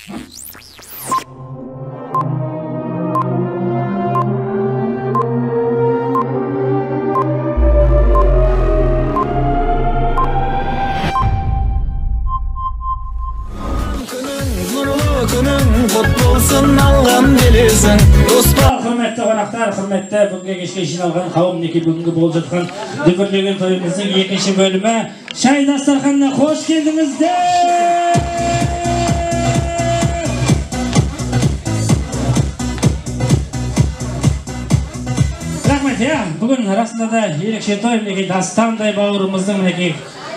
Құрметті қонақтар, құрметті бүгінгі кешке жиналған қауым, мінекей бүгінгі болып жатқан дүбірлеген тойымыздың екінші бөлімі шай дастарханына қош келдіңіздер! Рахмет, иә, бүгін расында да ерекше той, мінекей Дастандай бауырымыздың мінекей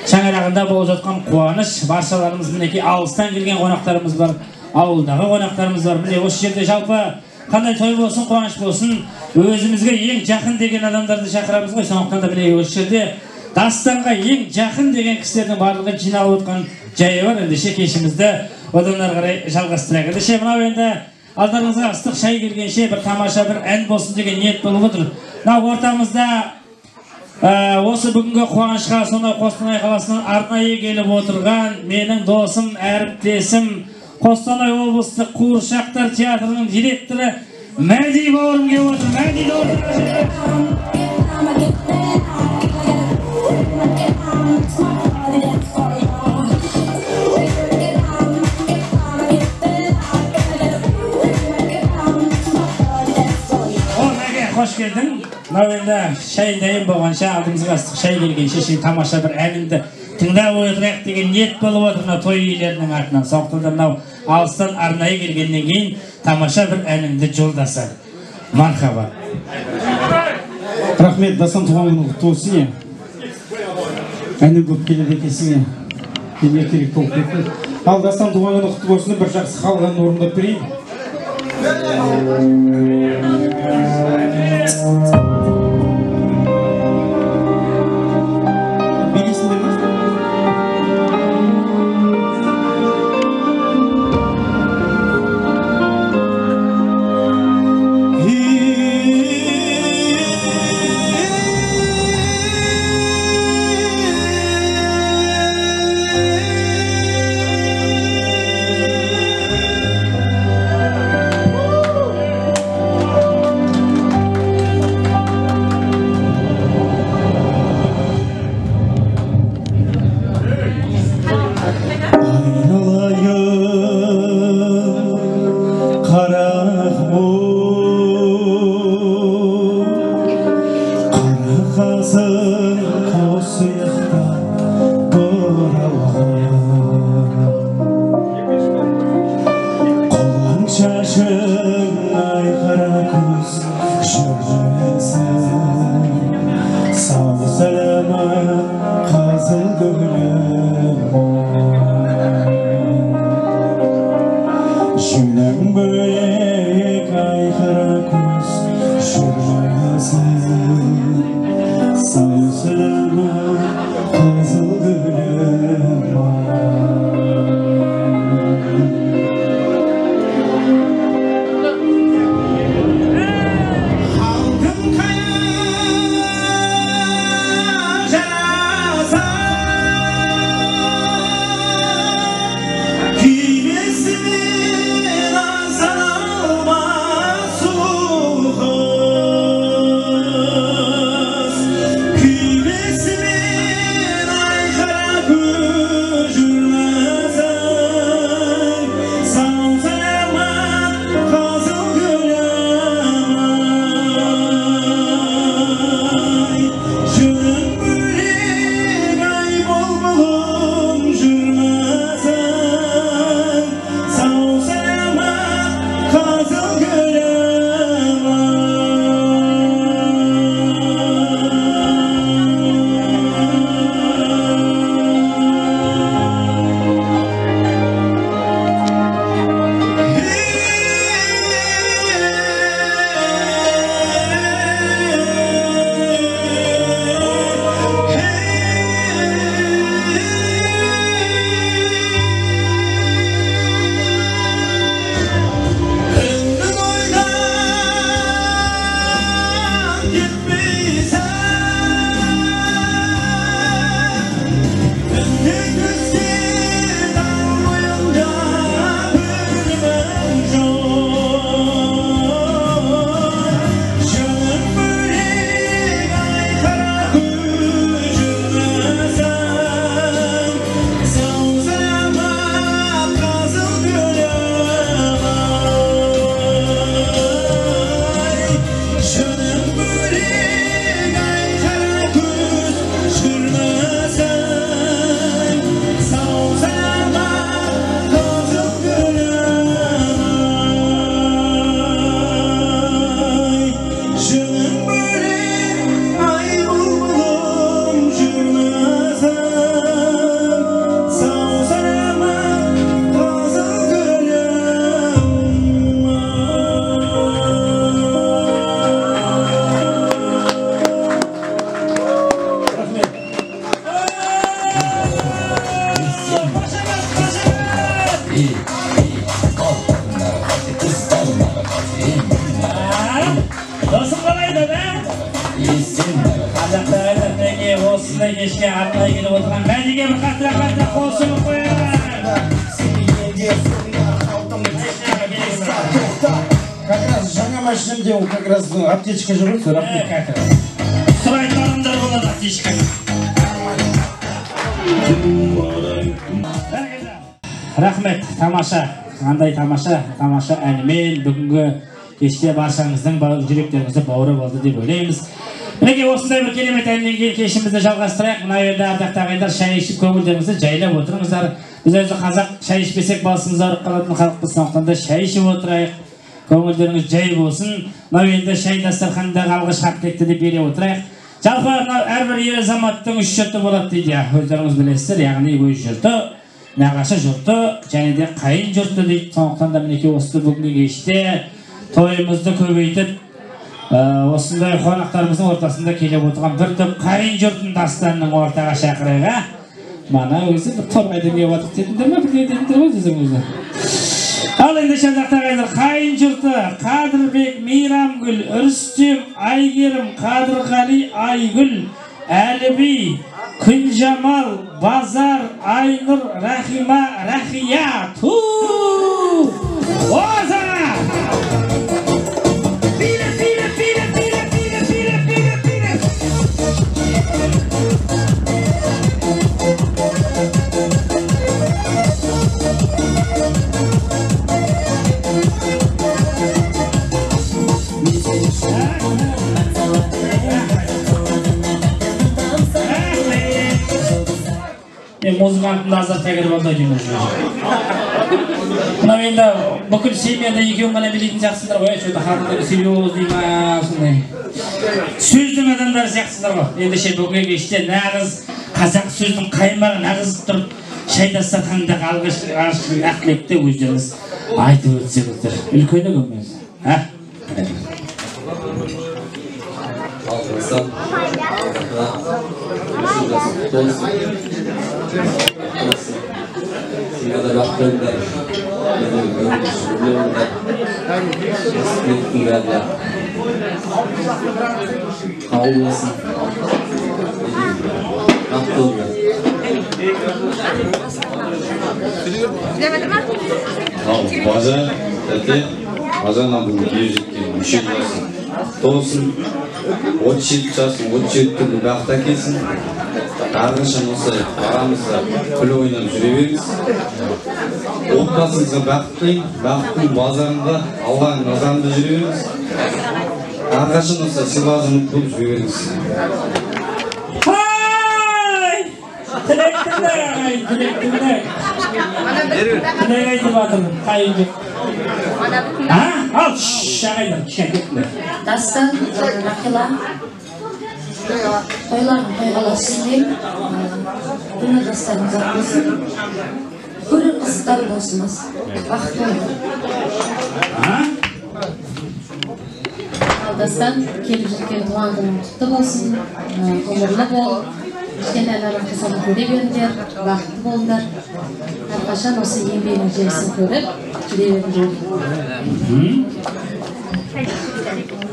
шаңырағында болып жатқан қуаныш, баршаларымыз мінекей алыстан келген қонақтарымыз бар, ауылдағы қонақтарымыз бар. Міне осы жерде жалпы қандай той болсын, қуаныш болсын, өзімізге ең жақын деген адамдарды шақырамыз ғой. Сондықтан да міне осы жерде Дастанға ең жақын деген кісілердің барлығы жиналып отқан жайы бар. Ендеше кешімізді одан ары қарай жалғастырайық. Ендеше мынау енді алдарыңызға ыстық шай келгенше бір тамаша бір ән болсын деген ниет болып отыр. Мынау ортамызда осы бүгінгі қуанышқа сонау Қостанай қаласынан арнайы келіп отырған менің досым, әріптесім, Қостанай облыстық қуыршақтар театрының директоры Мәди бауырым келіп отыр. Мәди О, Мәке, қош келдің. Мынау енді шай дайын болғанша, алдымызға ыстық шай келгенше сен тамаша бір әніңді тыңдап отырайық деген ниет болып отыр мына той иелерінің атынан. Сондықтан да мынау алыстан арнайы келгеннен кейін тамаша бір әніңді жолдаса. Мархаба. Рахмет, Дастан, туған күнің құтты болсын. Әні көп келеді екенсің. Мен ертерек толып кеттім. Ал Дастан, туған күнің құтты болсын, бір жақсы халық әнін орындап берейін. Билейсіңдер ме? Күймесімен Қол соғып қояйық. Как раз жаңа машинамде ол как раз аптечка жүр ғой, рахмет. Сұрайтын адамдар болады аптечка. Рахмет, тамаша, қандай тамаша, тамаша әнімен бүгінгі кеште баршаңыздың жүректеріңізді баурап алды деп ойлаймыз. Мінекей осындай бір керемет әннен кейін кешімізді жалғастырайық. Мына жерде ардақты ағайындар шай ішіп көңілдеріңізді жайлап отырыңыздар. Біз өзі қазақ шай ішпесек басымыз ауырып қалатын халықпыз, сондықтан да шай ішіп отырайық. Көңілдеріңіз жай болсын. Мынау енді шай дастархандағы алғашқы ақ тілекті де бере отырайық. Жалпы мынау әрбір ер азаматтың үш жұрты болады дейді, өздеріңіз білесіздер, яғни өз жұрты, нағашы жұрты және де қайын жұрты дейді. Сондықтан да мінекей осы бүгінгі кеште тойымызды көбейтіп, осындай қонақтарымыздың ортасында келіп отырған бір топ қайын жұртын Дастанның ортаға шақырайық. Мана өзі бір торғайдан келіп жатық дедіңдер ме, бірдеңе дедіңдер ғой өздеріңіз. Ал ендеше ардақты ағайындар, қайын жұрты Қадырбек, Мейрамгүл, Рүстем, Айгерім, Қадырғали, Айгүл, Әліби, Күнжамал, Базар, Айнұр, Рахима, Рахия. Ту! Оза! Биле, биле, биле, биле, биле, биле, биле, биле! Музыканттың да аздап тәгәріп алды деймін. Мынау енді бүкіл семьяда екеуің ғана билейтін сияқтысыңдар ғой, что-то хатындар серьезный ма, сондай. Сөздің адамдары сияқтысыңдар ғой. Ендеше бүгінгі кеште нағыз қазақ сөздің қаймағын ағызып тұрып, шай дастарханындағы алғашқы ақ тілекті өздеріңіз айтып өтсеңіздер. Үлкені кім өзі? А? Семьяда бақытты болыңдар, өмірлі болыңдар, қабыл болсын, бақытты болыңдар. Ал бажа, тәте, бажаның бүгін ер жеткен мүшел жасын құтты болсын, 37 жасын 37 түрлі бақыт әкелсін. Әрқашан осы арамызда күліп ойнап жүре беріңіз. Отбасыңызға бақыт тілеймін, бақыттың базарында, Алланың назарында жүре беріңіз. Әрқашан осы сыйласымды болып жүре беріңіз. Ай! Тілек тыңдайық, ағайын, тілек тыңдайық. Тілек айтып жатырмын, қайын жұрт. А? Ал, ағайындар, кішкене кеттіңдер. Дастан, Рахила, тойларың тойға ұлассын деймін. Өмір жастарың ұзақ болсын. Көрер қызықтар болсын. Бақытты болыңдар. Ал Дастан, келіп жеткен туған күнің құтты болсын. Ғұмырлы бол. Кішкентайларың қызығын көре беріңдер, бақытты болыңдар. Әрқашан осы еңбегінің жемісін көріп, жүре беріңдер.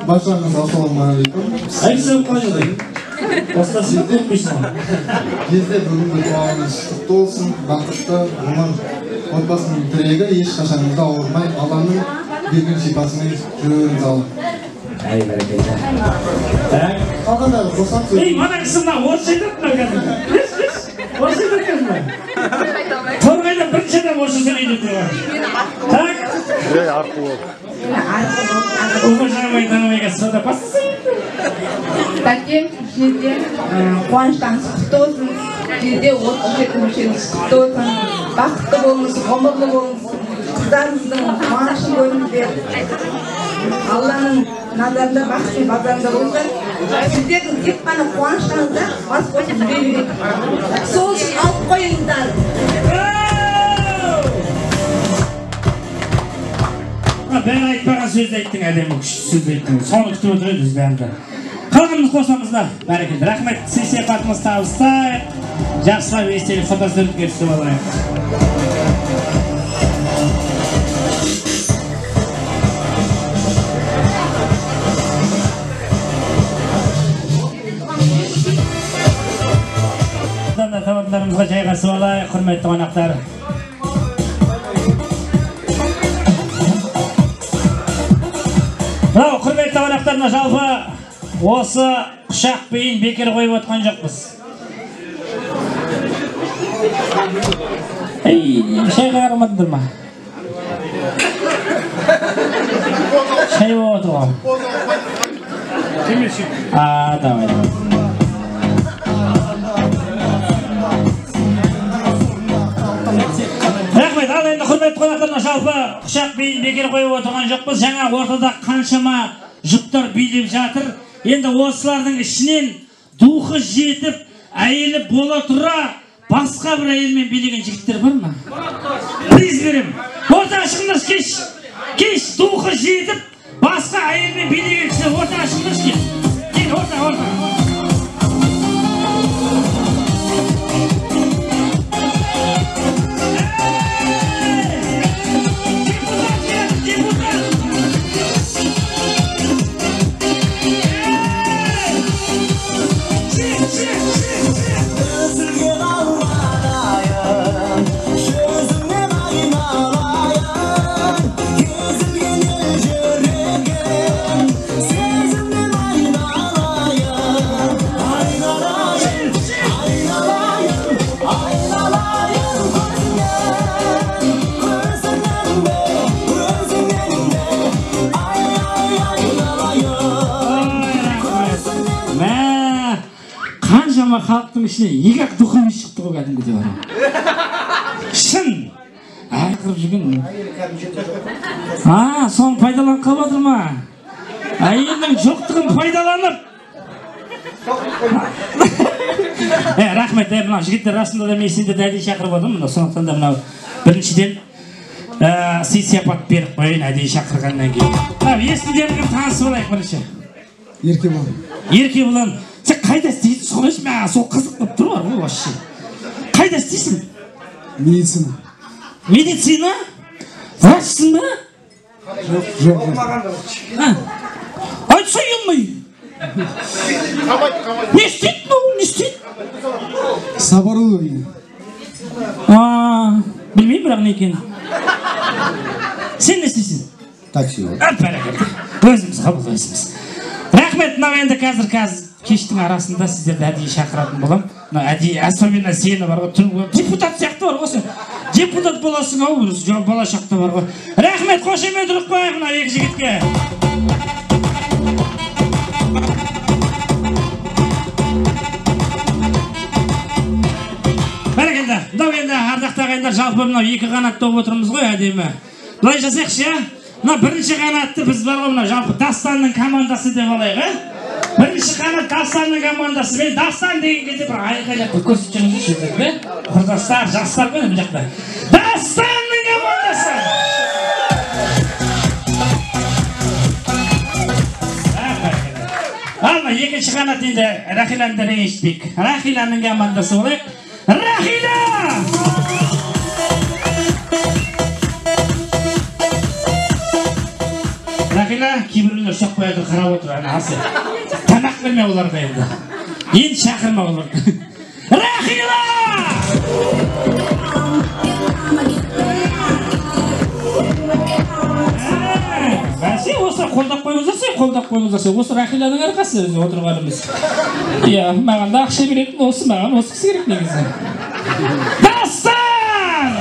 Баршаңызға ассалаумағалейкум. Айтсам қалай? Бастасын өтпейсің. Кезде бүгінгі туғаныңыз құтты болсын, бақытты, ғұмыр, отбасының тірегі, ешқашаныңызда ауырмай, Алланың берген шипасымен жүре беріңіз алла. Ай, бәрекелді. Так. Қалғандары босап сөз. Ей, мына кісі мына орысша айтады мына қазір. Орысша айтады қазір мына. Торғайда бірінші адам орысша сөйлейді тұрған. Так. Ей, арқылы. Уважаемые дамы и господа, послушайте. Тәкем, жездем, қуаныштарыңыз құтты болсын. Жезде 37 мүшеңіз құтты болсын. Бақытты болыңыз, ғұмырлы болыңыз. Қыздарыңыздың қуанышын көріңіздер. Алланың назарында, бақыттың базарында болыңыздар. Сіздердің тек қана қуаныштарыңызда бас қосып жүре берейік. Сол үшін алып қойыңыздар. Бәрі айтпаған сөзді айттың, әдемі күшті сөзді айттың. Соны күтіп отыр едік бәрі. Қалғанымыз қосамыз да. Бәрекелді. Рахмет. Сый сияпатымызды табыстайық. Жақсылап естелік фотосуретке түсіп алайық. Орындарымызға жайғасып алайық, құрметті қонақтар. Мынау құрметті қонақтар, мына жалпы осы құшақ биін бекер қойып отқан жоқпыз. Ей, шайға қарамадыңдар ма? Шай болып отыр ғой. А, давай, давай. Рахмет. Ал енді құрметті қонақтар, жалпы құшақ биін бекер қойып отырған жоқпыз. Жаңа ортада қаншама жұптар билеп жатыр. Енді осылардың ішінен духы жетіп, әйелі бола тұра басқа бір әйелмен билеген жігіттер бар ма? Приз беремін. Ортаға шығыңдаршы, кеш. Кеш, духы жетіп, басқа әйелмен билеген кісілер ортаға шығыңдаршы, кел. Кел, ортаға, ортаға. Халықтың ішіне екі ақ духовый шықты ғой кәдімгідей бар. Шын. Айқырып жүрген. А, соны пайдаланып қалып отыр ма? Әйелдің жоқтығын пайдаланып. Рахмет, мынау жігіттер, расында да мен сендерді әдейі шақырып отырмын. Мынау сондықтан да мынау біріншіден сый сияпат беріп қояйын әдейі шақырғаннан кейін. Мынау есімдеріңмен танысып алайық бірінші. Еркебұлан. Еркебұлан. Сен қайда істейсің? Соны маған сол қызық болып тұр ғой вообще. Қайда істейсің? Медицина. Медицина? Врачсың ба? Жоқ, жоқ. Айтса ұялмай. Не істейді мынау? Не істейді? С оборудованием. Білмеймін бірақ не екенін. Сен не істейсің? Такси. Бәрекелді. Өзіміз қабыл өзіміз. Рахмет, мынау енді қазір кештің арасында сіздерді әдейі шақыратын боламын. Мына әдейі, особенно сені бар ғой, депутат сияқты бар ғой сен. Депутат боласың ау, бала шақта бар ғой. Рахмет, қошемет ұрып қояйық мына екі жігітке. Бәрекелді. Мынау енді ардақты ағайындар, жалпы мынау екі қанатты болып отырмыз ғой әдемі. Былай жасайықшы, иә? Мына бірінші қанатты біз бар ғой, мынау жалпы Дастанның командасы деп алайық, ә? Бірінші қанат Дастанның командасы. Мен Дастан деген кезде бір айқайлап көрсетіп жүріңізші, да? Құрдастар, жастар ғой мына жақта. Дастанның командасы! Ал мына екінші қанат енді Рахиланы да ренжітпейік. Рахиланың командасы болайық. Рахила! Рахила, кейбіреулер сұрақ қояды, қарап отыр, ана асы. Тамақ берме оларға енді. Енді шақырма оларды. Рахила! Бәсе, осы қолдап қойыңыздаршы, қолдап қойыңыздаршы. Осы Рахиланың арқасы өзі отырғанымыз. Иә, маған да ақша беретін осы, маған осы кісі керек негізі. Дастан!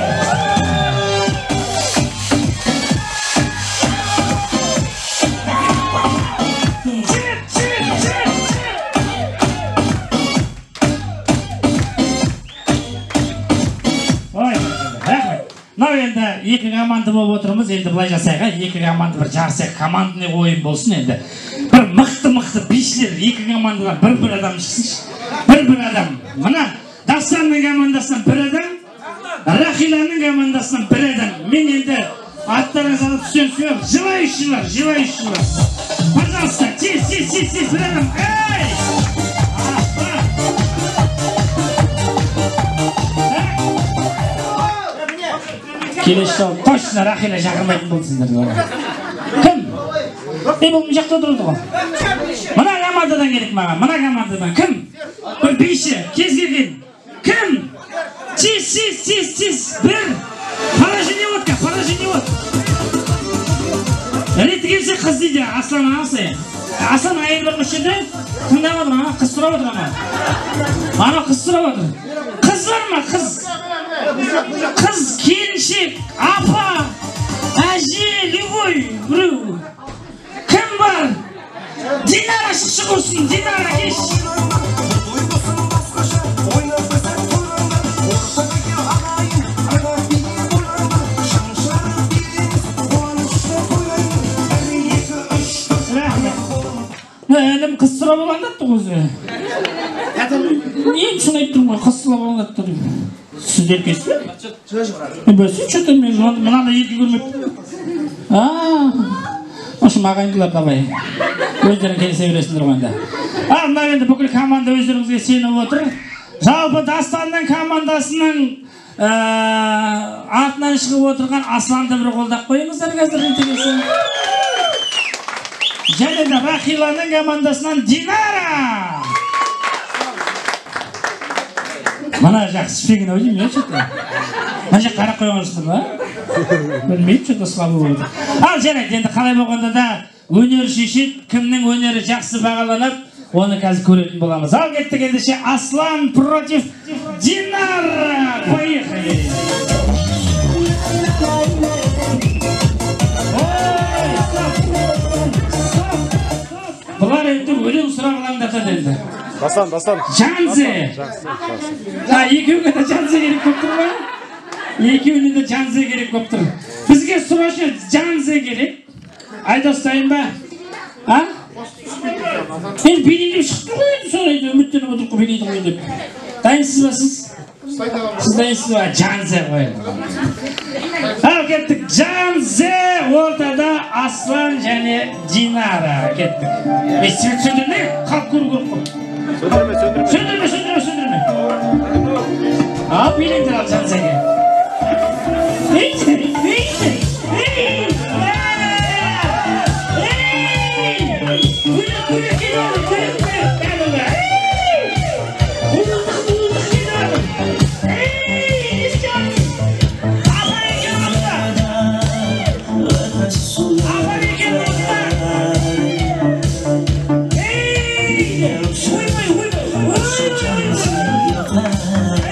Мынау енді екі команда болып отырмыз, енді былай жасайық, екі команда бір жарысайық, командный ойын болсын енді. Бір мықты-мықты бишілер екі командадан бір-бір адам шықсыншы. Бір-бір адам. Мына Дастанның командасынан бір адам, Рахиланың командасынан бір адам. Мен енді аттарыңызды алып түсем сүйем. Желающийлар, желающийлар. Пожалуйста, тез, тез, тез, тез, бір адам. Эй! Келесі жолы точно Рахила шақырмайтын болсыңдар. Кім? Бұл мына жақта отырды ғой. Мына командадан керек маған, мына командадан. Кім? Бір биші, кез келген. Кім? Тез, тез, тез, тез. Бір. Поражение отка, поражение от. Реті келсе қыз дейді. Аслан ағасы. Аслан әйел бар осы жерде. Тыңдап отыр, ана қыз сұрап отыр ана. Ана қыз сұрап отыр. Қыз бар ма, қыз? Қыз, келіншек, апа, әже, любой біреу. Кім бар? Динара шықшы құрсын, Динара кеш. Інім қыз сұрап алаңдатты ғой өзі. Мен шын айтып тұрмын ғой, қыз сұрап алаңдатты деп. Сіздер кесті? Бәсе, что-то мен мынандай ерке көрмеппін. В общем, ағайындылар давай. Өздерің келісе бересіңдер ғой енді. Ал мына енді бүкіл команда өздеріңізге сеніп отыр. Жалпы Дастанның командасының артынан шығып отырған Асланды бір қолдап қойыңыздар қазір реті келсе. Және де Рахиланың командасынан Динара. Мына жақсы түспеген ау деймін, что-то. Мына жақ қарап қойған жоқсың ба? Білмеймін, что-то слабый болды. Ал жарайды, енді қалай болғанда да өнер шешеді, кімнің өнері жақсы бағаланады, оны қазір көретін боламыз. Ал кеттік ендеше Аслан против Динара. Поехали! Бұлар енді өлең сұрап алаңдатады енді. Дастан, Дастан. Жанзе. Екеуіне де Жанзе керек болып тұр ма? Екеуіне де Жанзе керек болып тұр. Бізге срочно Жанзе керек. Айдос дайын ба? А? Енді билейді деп шықты ғой енді, сол енді үміттеніп отырып қой билейді ғой деп. Дайынсыз ба сіз? Сіз дайынсыз ба? Жанзе ғой. Ал кеттік. Жанзе ортада Аслан және Динара. Кеттік. Свет сөндірме, халық көру керек қой. Сөндірме, сөндірме. Сөндірме, сөндірме, сөндірме. Ал билеңдер ал Жанзеге. Ей, ей, ей. Ей! Күліп, күліп келеді, күліп, күліп. Кәдімгі. Ей! Уылдық, уылдық келеді. Ей, не істейсің? Апа екен осында. Апа екен осында. Ей! Ойбай, ойбай, ойбай.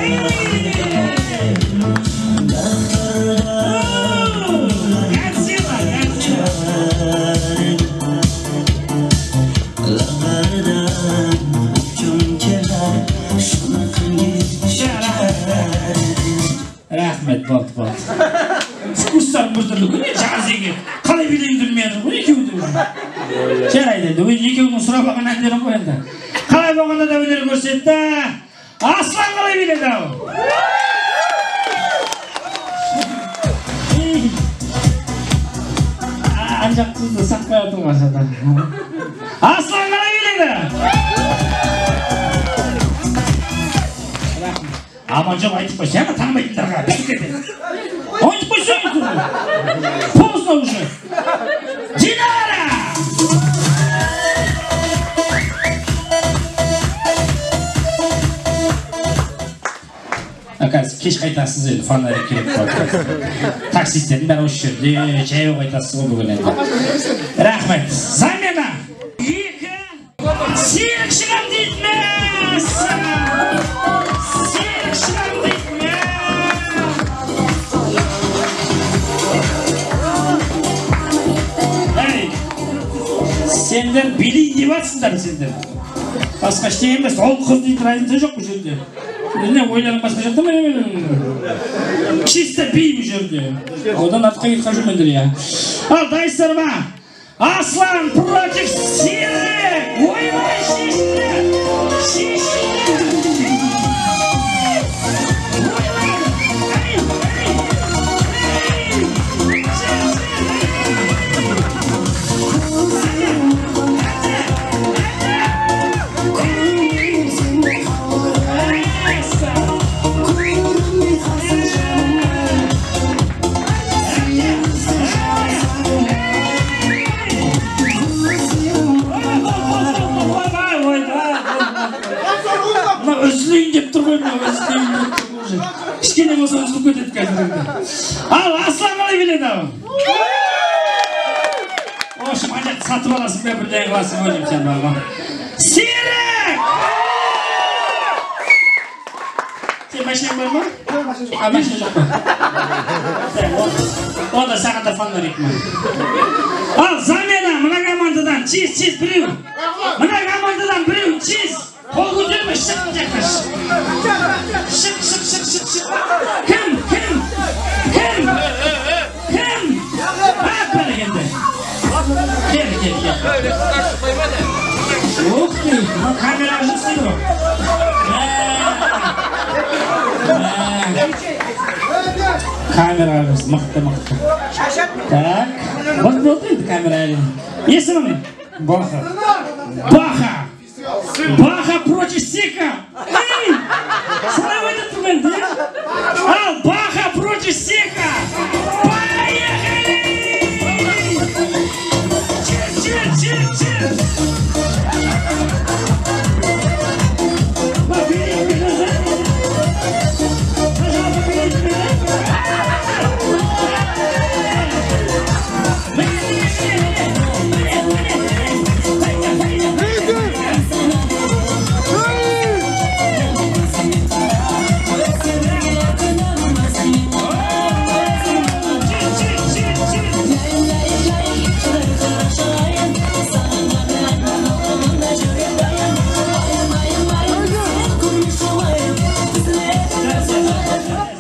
Ей! Годзилла, Годзилла. Рахмет, болды, болды. Вкустарың біртүрлі ғой, Жанзеге. Қалай билейін білмей жатыр ғой екеуі де. Жарайды енді, екеуінің сұрап алған әндерін ғой енді. Қалай болғанда да өнер көрсетті. Аслан қалай биледі ау? Ана жақ қызды сақпай отыр ғой шата. Аслан қалай биледі? Аман жоқ айтып қойса, ана танымайтындарға бүйтіп кетеді. Айтып қойсаң, поздно уже. Динара! Қазір кеш қайтасыз енді, фонарик керек болады. Таксистердің бәрі осы жерде, жаяу қайтасыз ғой бүгін енді. Рахмет. Замена. 2. Серік шығам дейді ме? Серік шығам дейді ме? Ей, сендер билейін деп жатсыңдар сендер. Басқа ештеңе емес, ол қыз дейтін разница жоқ бұл жерде. Не ойларың басқа жақта ма? Чисто би бұл жерде. Одан артқа кеткен жүрмеңдер я. Ал дайынсыздар ма? Аслан против Серік. Ойбай, шешті. Шешті. Ойбай. Ей, ей, ей. Мына үзілейін деп тұр ғой, мына үзілейін деп тұр ғой. болса үзіліп кетеді қазір. Ал, Аслан қалай биледі ау? В общем, ана жақты сатып аласың ба, бірдеңе қыласың ғой деймін сен бар ғой. Серік! Сен машинаң бар ма? А, машина жоқ па? Онда саған да фонарик ма? Ал, замена, мына командадан, чиз, чиз, біреу. Мына командадан біреу, чиз. Қол көтерме, шық мына жаққа, шық. Шық, шық, шық, шық, шық. Кім, кім, кім, кім? Ап, бәрекелді. Кел, кел, кел. Ух ты, мына камераға жұмыс істейді ғой. Камераға жұмыс, мықты, мықты. Так, болды, болды енді камера әлі. Есімің? Баха. Баха! Баха против Сика! Эй! Солай айтып тұрмын енді, Ал, Баха против Сика! Поехали! Чир, чир, чир, чир!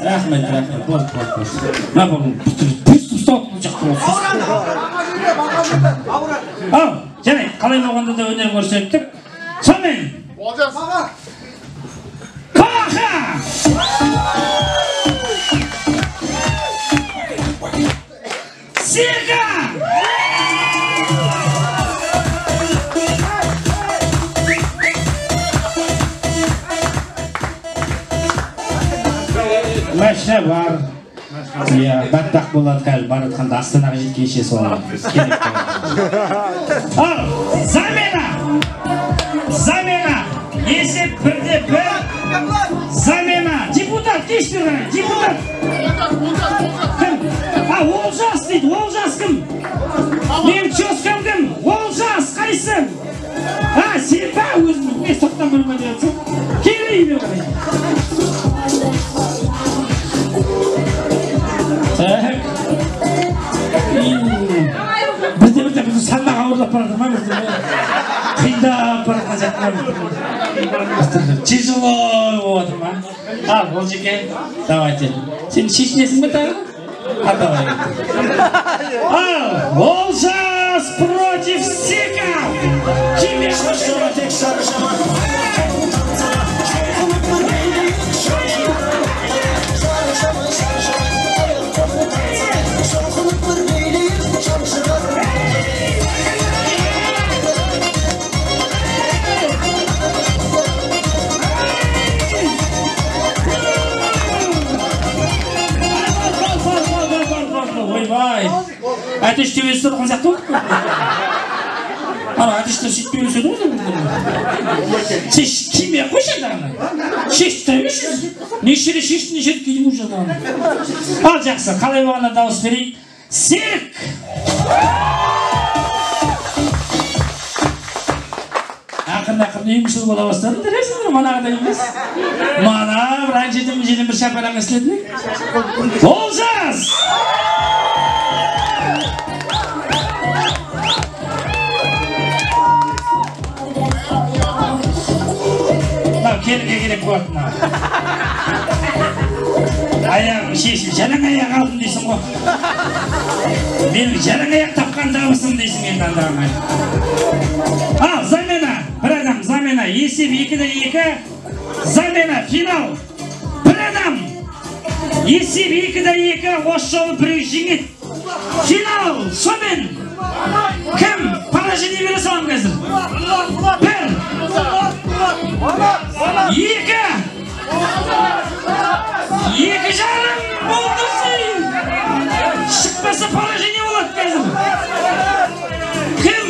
Рахмет, рахмет, болды, болды, болды. Мына бұл приступ ұстап бұл жақта болды. Ал, жарайды, қалай болғанда да өнер көрсеттік. Сонымен, Баха! Сика! Машина бар. Иә, бәтбақ болады қазір бара жатқанда Астанаға жеткенше сол керек болады. Ал, замена! Замена! Есеп 1-1. Замена! Депутат, кеш бері қарай, депутат! Кім? А, Олжас дейді, Олжас кім? Менің тезкам кім? Олжас, қайсы? А, сен ба өзің? Мен сырттан көрмей жатсың. Кел бері қарай. Так. Бізде бірде біздің салмақ ауырлап бара жатыр ма бізде? Қиындап бара жатқан сияқты ма? Тяжело болып жатыр ма? Ал, Олжеке, давайте. Сен шешінесің бе тағы? А, давай. Ал, Олжас против Сика! Киме Ойбай! Әтеш төбесі тұрған сияқты болып тұр. Ана әтештер сөйтіп төбелеседі ғой. Сен кимей ақ қойшы енді ана. Шешіп тұра берші. Неше рет шештің, неше рет кидің уже ана. Ал жақсы, қалай болғанда дауыс берейік. Серік! Ақырын-ақырын ұйымшыл бола бастадың, дересіңдер, манағыдай емес. Мана бір ана жерден мына жерден бір шапалақ естілетін. Олжас! Мынау келінге керек болады мынау. Аяғым шешіп, жалаң аяқ алдым дейсің ғой. Менің жалаң аяқ тапқан табысым дейсің енді андағын. Ал, замена, бір адам, замена, есеп 2-2. Замена, финал. Бір адам. Есеп 2-2, осы жолы біреу жеңеді. Финал, сонымен. Кім? Поражение бере саламын қазір. 1 2 2,5 болды. Шықпаса поражение болады қазір. Кім?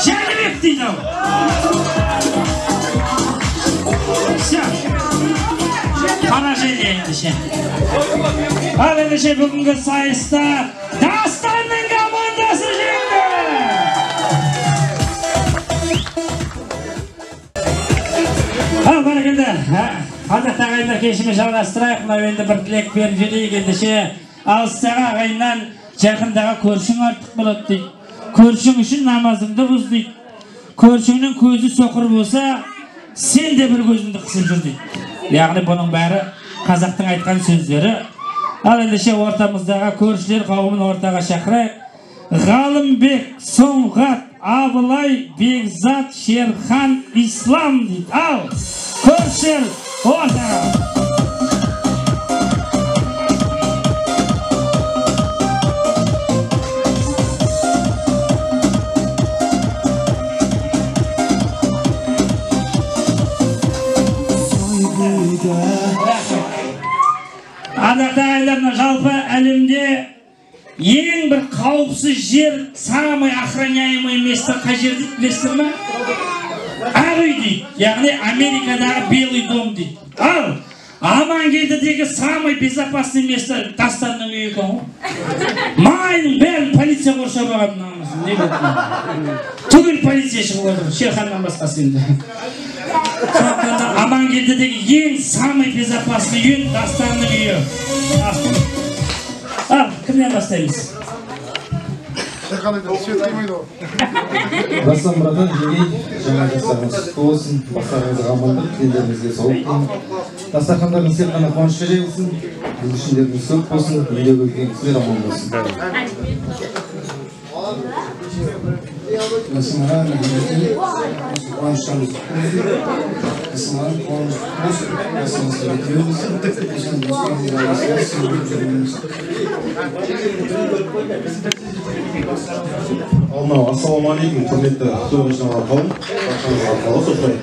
Жәнібек дейді ау. Все. Поражение. Ендеше. Ал ендеше бүгінгі сайыста Дастанның командасы жеңді. Ал бәрекелді. Ардақты ағайындар, кешімізді жалғастырайық. Мынау енді бір тілек беріп жіберейік ендеше. Алыстағы ағайыннан жақындағы көршің артық болады дейді. Көршің үшін намазыңды бұз дейді. Көршіңнің көзі соқыр болса, сен де бір көзіңді қысып жүр дейді. Яғни бұның бәрі қазақтың айтқан сөздері. Ал ендеше ортамыздағы көршілер қауымын ортаға шақырайық. Ғалымбек, Сұңғат, Абылай, Бекзат, Шерхан, Ислам дейді. Ал көршілер ортаға. Ардақты ағайындар, жалпы әлемде ең бір қауіпсіз жер, самый охраняемый место қай жер дейді, білесіздер ме? Ақ үй дейді, яғни Америкадағы Белый дом дейді. Ал Амангелдідегі самый безопасный место Дастанның үйі екен ғой. Маңайының бәрін полиция қоршап алған, намысын, не болды? Түгел полиция шығып отыр, Шерханнан басқасы енді. Сондықтан да Амангелдідегі ең самый безопасный үй Дастанның үйі. Ал, кімнен бастаймыз? Дастан братан, жеңгей, жаңа жастарыңыз құтты болсын, бастарыңызға амандық, тілдеріңізге саулық тілеймін. Дастархандарыңыз тек қана қуанышқа жайылсын, бүлдіршіндеріңіз көп болсын, үйде көрген кісілер аман болсын. Дастан аға, қуаныштарыңыз құтты болсын. Дастан аға, қуаныш құтты болсын. Дастан болсын. Достарыңыз арасында сүйіп жүріңіз. Ал мынау, ассалаумағалейкум, құрметті той жиналған қауым, баршаңызға алғыс осылай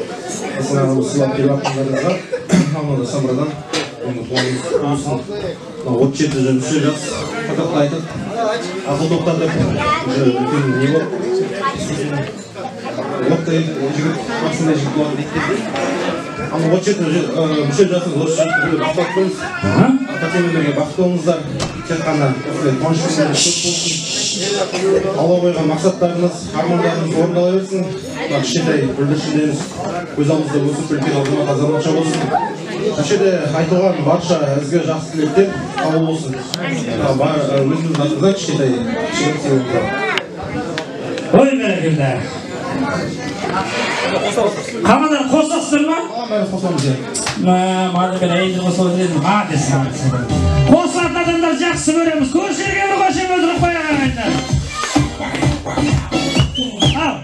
Дастан ағамыз сыйлап келіп жатқандарыңызға. Ал мынау Дастан братан, оның туғаныңыз құтты болсын. Мынау 37 мүшел жас, қазақта айтады, ақыл тоқтатып, уже үлкен не болып, оттай жігіт, басындай жігіт болған дейді. Ал 37 мүшел жасыңыз, 37 бақытты болыңыз. Ата-енемен бірге бақытты болыңыздар. Тек қана осындай қуаныш күндеріңіз көп болсын. Алла қойған мақсаттарыңыз, армандарыңыз орындала берсін. Мына кішкентай бүлдіршіндеріңіз көз алдымызда өсіп, үлкен азамат азаматша болсын. Осы жерде айтылған барша ізгі жақсы тілектер қабыл болсын. Өзіміздің атымыздан кішкентай кішігірім сыйлығымыз бар. Ой, бәрекелді. Қамадан қосасыздар ма? Бәрі қосамыз, иә. Маған мен әйелдер қосылып едім. Қосылатын адамдар жақсы көреміз. Көршілерге бір қошемет ұрып қояйық ағайындар. Ал,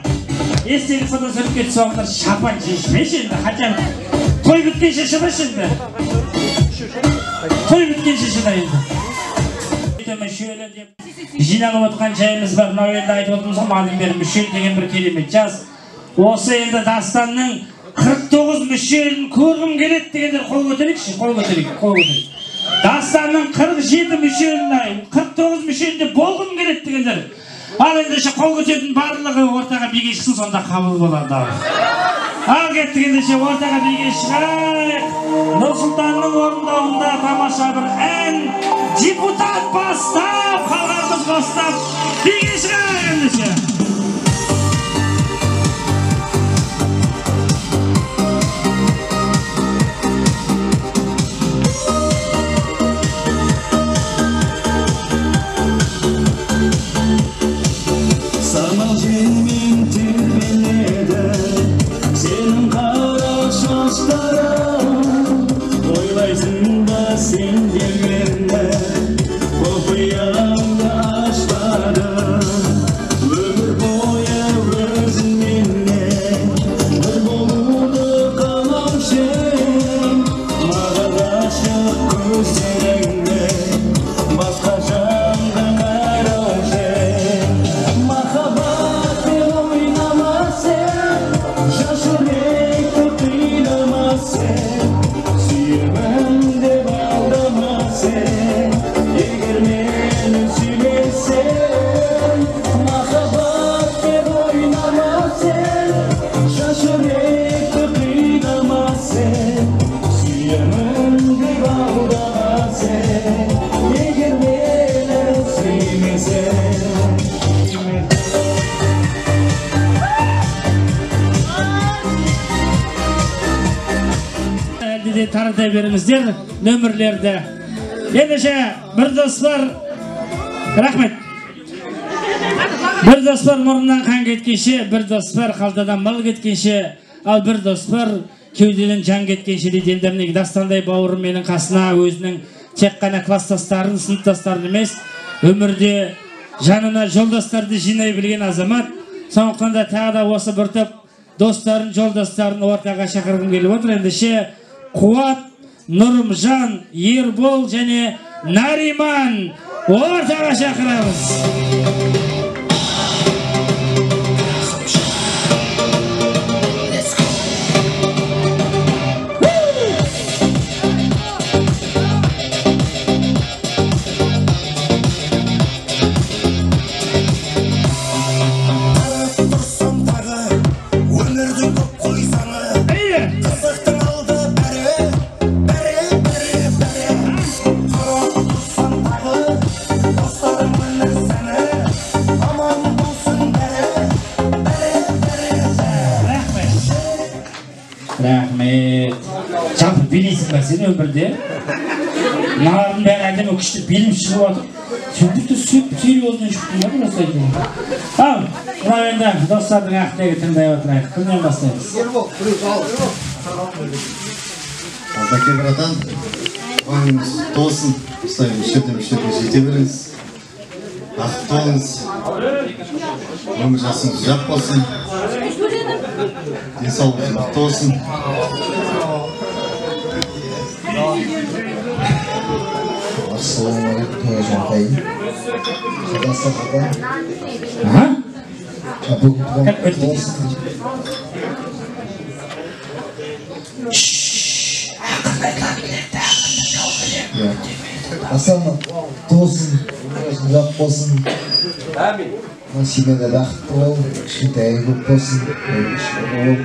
естелік фото суретке түсіп алыңдар, шапан шешпеші енді, хотя бы той біткенше шыдашы енді. Той біткенше шыда енді. Мүшелі деп жиналып отқан жайымыз бар. Мынау енді айтып отырмыз ғой, маған бері мүшел деген бір керемет жас. Осы енді Дастанның 49 мүшелін көргім келеді дегендер қол көтерейікші, қол көтерейік, қол көтерейік. Дастанның 47 мүшелін, 49 мүшелінде болғым келеді дегендер. Ал ендеше қол көтеретін барлығы ортаға биге шықсын, сонда қабыл болады. Ал кеттік ендеше ортаға биге шығайық. Нұрсұлтанның орындауында тамаша бір ән. Депутат бастап, қалғанымыз бастап, биге шығайық ендеше. Самал желмен тербеледі сенің қара шаштарың, ойлайсың ба сен де мені құпияңды ашпадың. Өмір қабылдай беріңіздер нөмірлерді. Ендеше бір дос бар, рахмет. Бір дос бар мұрнынан қан кеткенше, бір дос бар қалтадан мал кеткенше, ал бір дос бар кеудеден жан кеткенше дейді. Енді міне Дастандай бауырым менің қасына өзінің тек қана кластастарын, сыныптастарын емес, өмірде жанына жолдастарды жинай білген азамат. Сондықтан да тағы да осы бір топ достарын, жолдастарын ортаға шақырғым келіп отыр. Ендеше Қуат, Нұрымжан, Ербол және Нариман ортаға шақырамыз. Рахмет. Жалпы билейсің ба сен өмірде? Мыналардың бәрі әдемі күшті биліп шығып жатыр. Сен де сөйтіп серьезный шықтың ба просто айтайын. Ал, мынау енді достардың ақ тілегі тыңдай отырайық. Кімнен бастаймыз? Бәке братан, туған құтты болсын. Осылай мүшелден жете беріңіз. Бақытты болыңыз. Өмір жасыңыз ұзақ болсын. Денсаулығыңыз мықты болсын. Ассалаумағалейкум, тойға. Дастан аға. Бүгін туған құтты болсын. Дастан құтты болсын, ұзақ болсын. Семьяда бақытты бол, кішкентайы көп болсын, бол.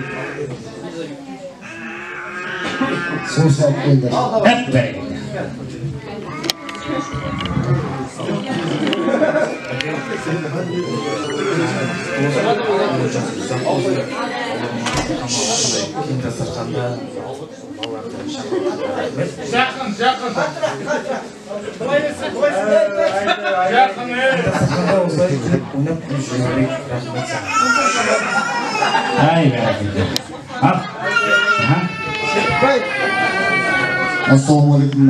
Сосын алып қойыңдар. Әп бәрекелді. Жақын, жақын. Жақын. Ай, бәрекелді. Ал. Ассалаумағалейкум,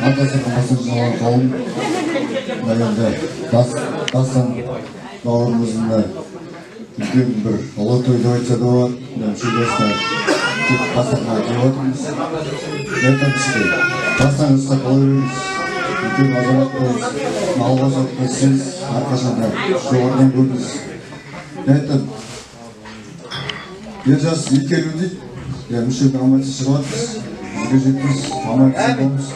ата-анаға жиналған қауым. Енді Дастан бауырымыздың үлкен бір ұлы той деп айтса да болады. Мүшел жасына тек дастарханға келіп отырмыз. Айтамын сізге, дастан жасқа қала беріңіз, үлкен азамат болыңыз, алға жатқан сіз әрқашанда жоғарыдан көріңіз. Айтамын, ер жас екі елу дейді, мүшелдің аман есен шығып жатырмыз. Бізге жетіңіз, аман есен болыңыз.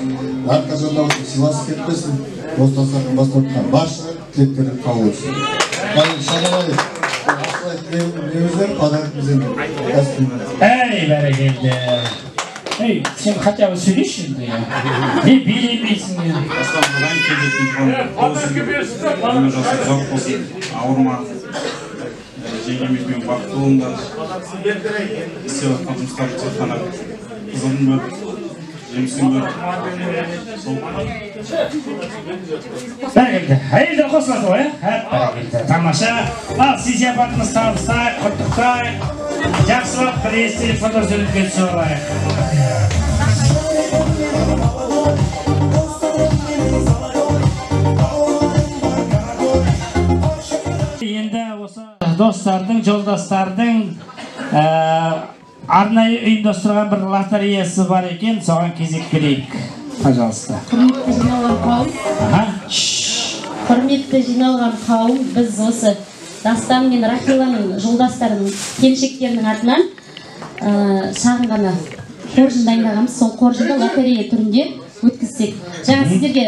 Әрқашанда осы сыйластық кетпесін, осы дастархан бастап отырған барша тілектері қабыл болсын. Шаналай, осылай тілеуімізден, подаркіміз енді. Әй, бәрекелді. Ей, сен хотя бы сөйлеші енді. Не билемейсің енді. Дастан ағайын келетін болсын, өмір жасы ұзақ болсын, ауырма, жеңгемізбен бақытты болыңдар. Істеп жатқан жұмыстарды тек қана қызығын көріп, жемісін көріп. Бәрекелді. Әйелдер қосылады ғой, ә? Бәрекелді. Тамаша. Ал, сый сияпатымызды табыстайық, құттықтайық. Жақсылап бір естелік фотосуретке түсіп алайық. Енді осы достардың, жолдастардың арнайы ұйымдастырған бір лотереясы бар екен, соған кезек берейік. Пожалуйста. Құрметті жиналған қауым. Құрметті жиналған қауым, біз осы Дастан мен Рахиланың жолдастарының, келіншектерінің атынан шағын ғана қоржын дайындағанбыз. Сол қоржынды лотерея түрінде өткізсек. Жаңа сіздерге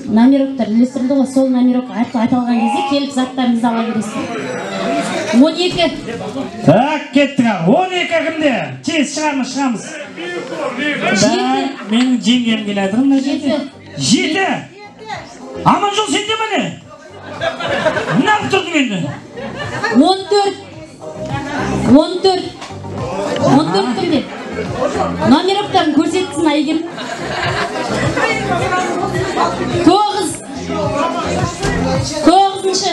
номероктар үлестірілді ғой, сол номерок аталған кезде келіп заттарыңызды ала бересіздер. 12. Так, кеттік ал. 12 кімде? Тез шығамыз, шығамыз. Менің жеңгем келе жатыр мына жерде. 7. Аманжол сенде ме не? Неғып тұрдың енді? 14. 14. 14 кімде? Номероктарын көрсетсін Әйгерім. 9. 9-шы.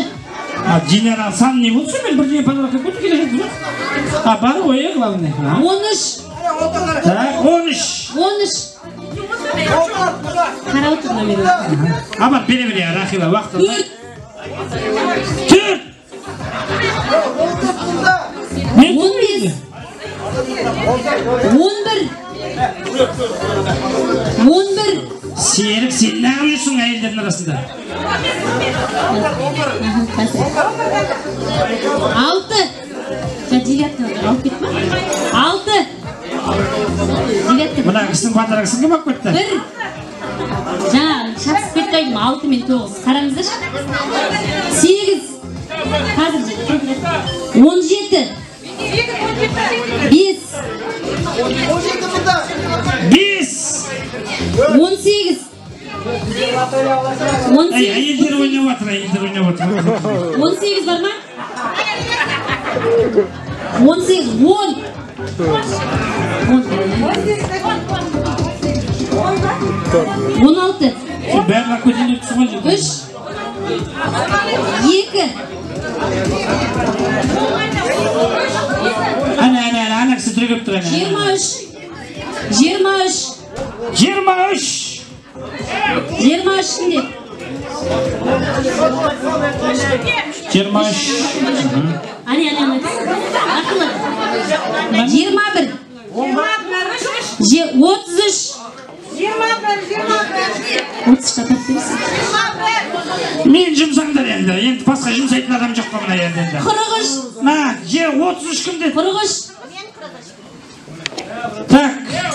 А Динара сан не болсын, мен бірдеңе подарок көрді келе жатыр. А бар ғой, главное. 13. Так, 13. 13. Қарап отыр номерок. А бар, бере бере, Рахила, уақыт. 4. 15. 11. 11. Серік, сен неғып жүрсің әйелдердің арасында? 6. Девятка алып кетті ма? 6. Девятка. Мына кісінің подаркасын кім алып кетті? 1. Жаңа шатысып кетті айдым, 6 мен 9. Қараңыздаршы. 8. Қазір 17. 5. 5. 18. 18. Әйелдер ойнап жатыр, әйелдер ойнап жатыр. 18 бар ма? 18, 10. 16. Бәрін алып кетейін деп тұрсың ғой. 3. 2. Ана, ана, ана, ана кісі түрегеп тұр, ана. 23. 23. 23. 23 кімде? 23. Ане, ане, ане. Ақылы. 21. 33. 21. 33 апарып бересің. Мен жұмсаңдар енді. Енді басқа жұмсайтын адам жоқ қой мына жерде енді. 43. На, 33 кімде? 43. Так.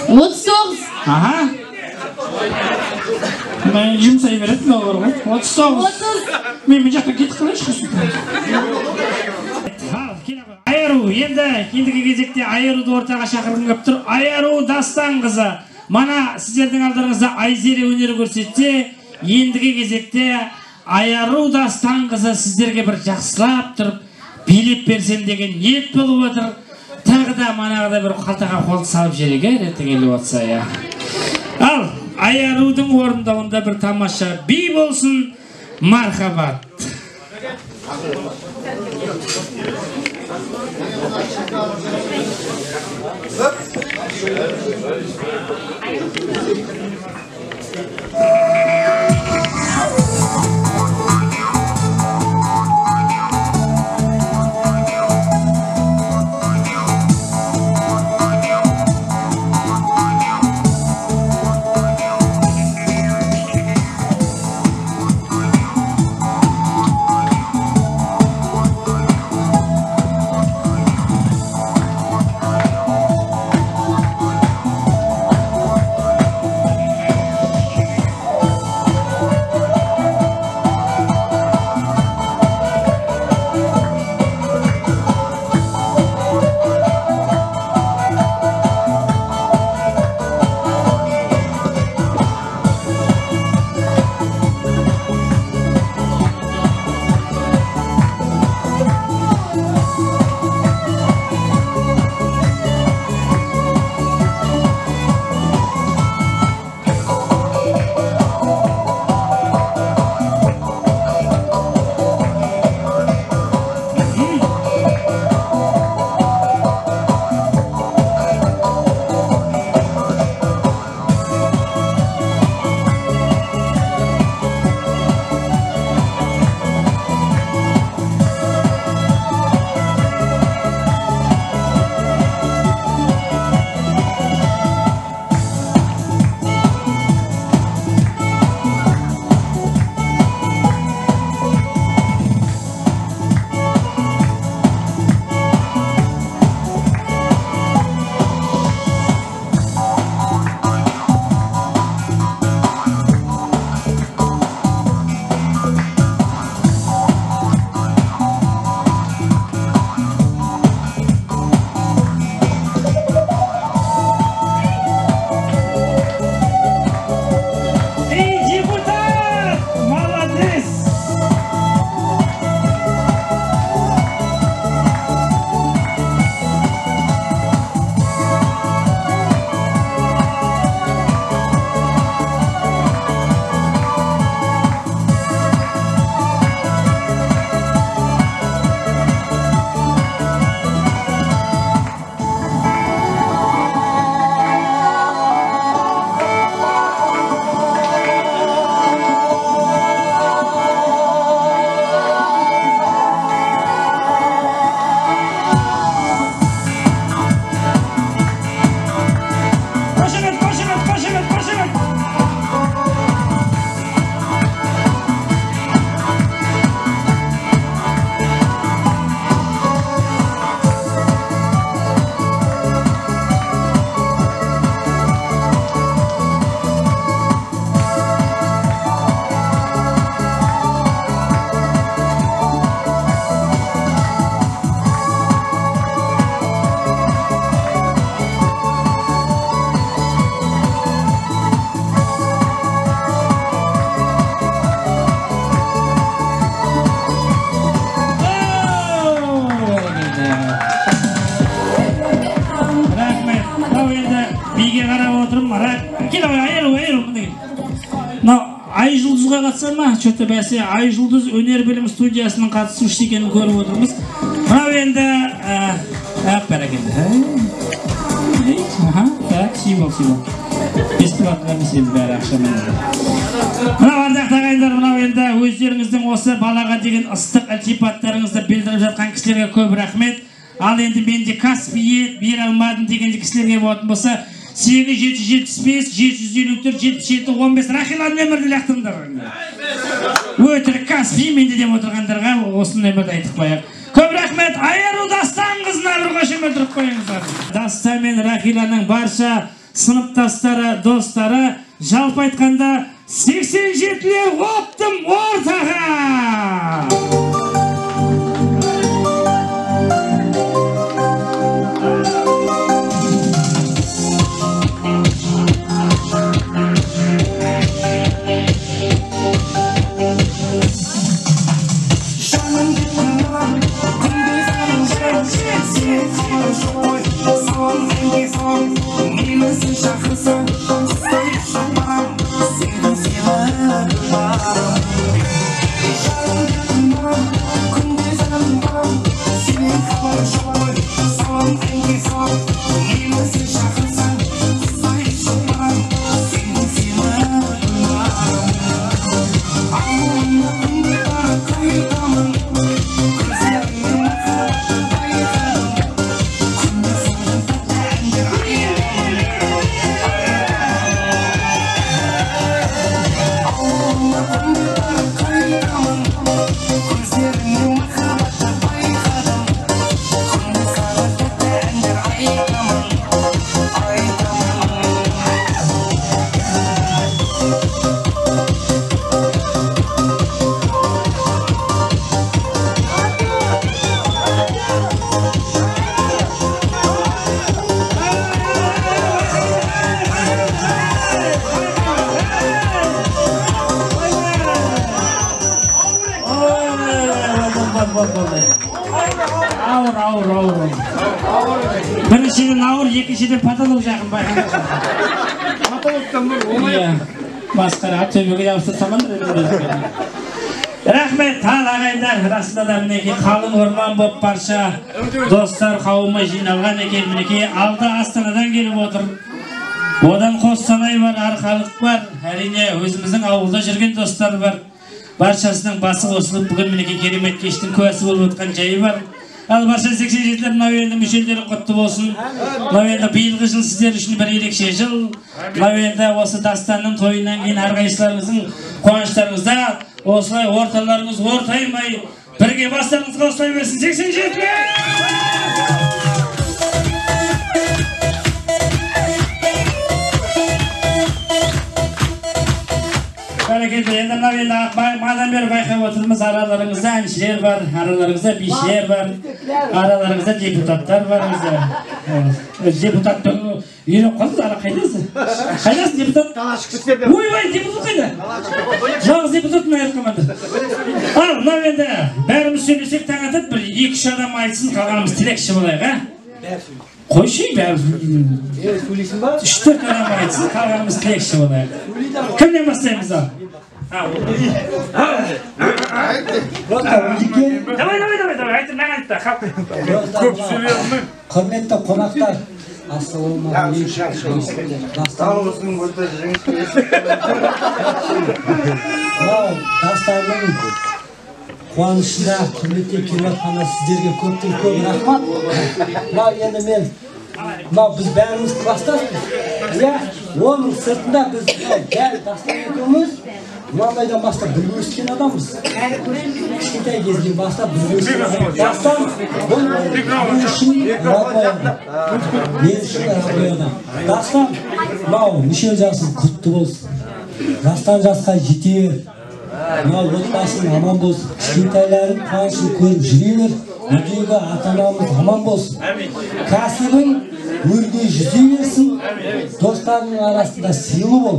39. Аха. Мен жұмсай береді мыналар ғой. 39. 30. Мен жақта кетіп қалайыншы. Айару, енді ендігі кезекте Айаруды ортаға шақырғым келіп тұр. Айару Дастан қызы. Мана сіздердің алдарыңызда Айзере өнер көрсетсе, ендігі кезекте Айару Дастан қызы сіздерге бір жақсылап тұрып билеп берсем деген ниет болып отыр. Тағы да манағыдай бір қалтаға қол салып жерге реті келіп отса, я. Ал, Айарудың орындауында бір тамаша би болсын. Мархабат. қатыса ма? Че-то бәсе Ай Жұлдыз өнер білім студиясының қатысушысы екенін көріп отырмыз. Мынау енді бәрекелді. Так, сүйіп ал. Бесплатно емес енді бәрі ақшамен. Мынау ардақты ағайындар, мынау енді өздеріңіздің осы балаға деген ыстық ілтипаттарыңызды білдіріп жатқан кісілерге көп рахмет. Ал енді менде Каспий ет бере алмадым деген кісілерге болатын болса 8 775 754 77 15 Рахила нөмірді лақтырыңдар. Өтірік Каспий менде деп отырғандарға осы нөмірді айтып қояйық. Көп рахмет. Айару Дастан қызына бір қошемет ұрып қойыңыздар. Дастан мен Рахиланың барша сыныптастары, достары, жалпы айтқанда 87-лер оптым ортаға! Ауыр. Біріншіден ауыр, екіншіден потолок жақын байқаңыз. Потолоктан бір оңай. Масқара, төбеге жабыстырып салмаңдар. Рахмет, ал ағайындар, расында да мінекей қалың орман боп барша достар қауымы жиналған екен. Мінекей алда Астанадан келіп отыр. Одан Қостанай бар, Арқалық бар, әрине өзіміздің ауылда жүрген достар бар. Баршасының басы қосылып бүгін мінекей керемет кештің куәсі болып отқан жайы бар. Ал барша 87-лер мынау енді мүшелері құтты болсын. Мынау енді биылғы жыл сіздер үшін бір ерекше жыл. Мынау енді осы Дастанның тойынан кейін әрқайсыларыңыздың қуаныштарыңызда осылай орталарыңыз ортаймай бірге бастарыңызға осылай берсін. 87-лер! Бәрекелді. Енді мынау енді мадан бері байқап отырмыз, араларыңызда әншілер бар, араларыңызда бишілер бар, араларыңызда депутаттар бар. Өзі депутат үйреніп қалдыңыз, ара қайдасың? Қайдасың депутат? Ойбай, депутат қайда? Жалғыз депутат мына команда. Ал мынау енді бәріміз сөйлесек таң атады, бір 2-3 адам айтсын, қалғанымыз тілекші болайық, а? Қойшы, бәріміз сөйлейсің ба? 3-4 адам айтсын, қалғанымыз тілекші болайық. Кімнен бастаймыз ал? Давай, айтып, маған айтты, халық. Көп сөйлей алмаймын. Құрметті қонақтар, ассалаумағалейкум. Дастанның қуанышында құрметте келіп жатқанда сіздерге көптен көп рахмат. Мынау енді мен, мынау біз бәріміз класстаспыз. Иә, оның сыртында біз бәрі Дастан екеуміз мынандайдан бастап бірге өскен адамбыз. Кішкентай кезден бастап бірге өскен адам. Дастан бұл мен үшін родной адам. Мен үшін родной адам. Дастан мынау мүшел жасың құтты болсын. Жастан жасқа жете бер. Мынау отбасың аман болсын. Кішкентайларың қуанышын көріп жүре бер. Үйдегі ата-анамыз аман болсын. Кәсібің өрге жүзе берсін. Достарыңның арасында сыйлы бол.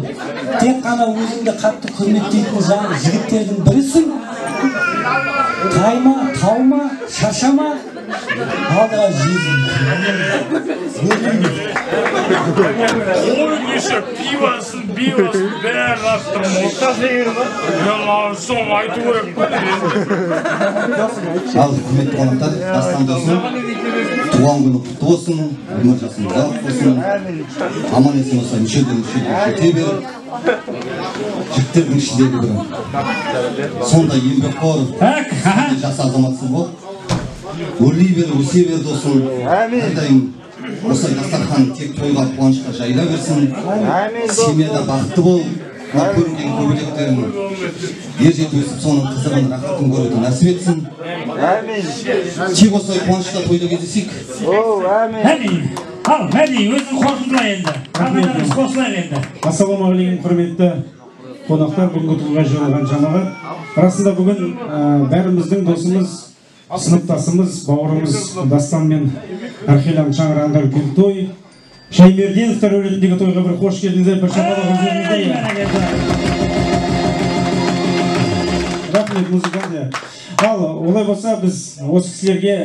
Тек қана өзіңді қатты құрметтейтін жан жігіттердің бірісің. Тайма, Талма, шаршама, алдыға жезін. Қой кеше пивасын, бивасын бәрін аттым. Соны айту керек. Ал, құрметті қонақтар, Дастан досым, туған күні құтты болсын, өмір жасың ұзақ болсын, аман есен осылай мүшелден мүшелге жете бер. Жігіттердің ішіндегі бірі. Сондай еңбекқор, сондай жас азаматсың ғой. Өрлей бер, өсе бер досым. Әрдайым осылай дастархан тек тойға, қуанышқа жайыла берсін. Семьяда бақытты бол. Мына көрінген көбелектерің ер жетіп өсіп, соның қызығын, рахатын көруді нәсіп етсін. Тек осылай қуанышта тойда кездесейік. Әмин. Ал, Мәди, өзің қорытындыла енді. Қағандарымыз қосылайық енді. Ассалаумағалейкум, құрметті қонақтар, бүгінгі тойға жиналған жамағат. Расында бүгін бәріміздің досымыз, сыныптасымыз, бауырымыз Дастан мен Археляның шаңырағында үлкен той. Шаймерденовтар әулетіндегі тойға бір қош келдіңіздер, бір шапалақ өздеріңізде. Рахмет, музыкант. Ал, олай болса, біз осы кісілерге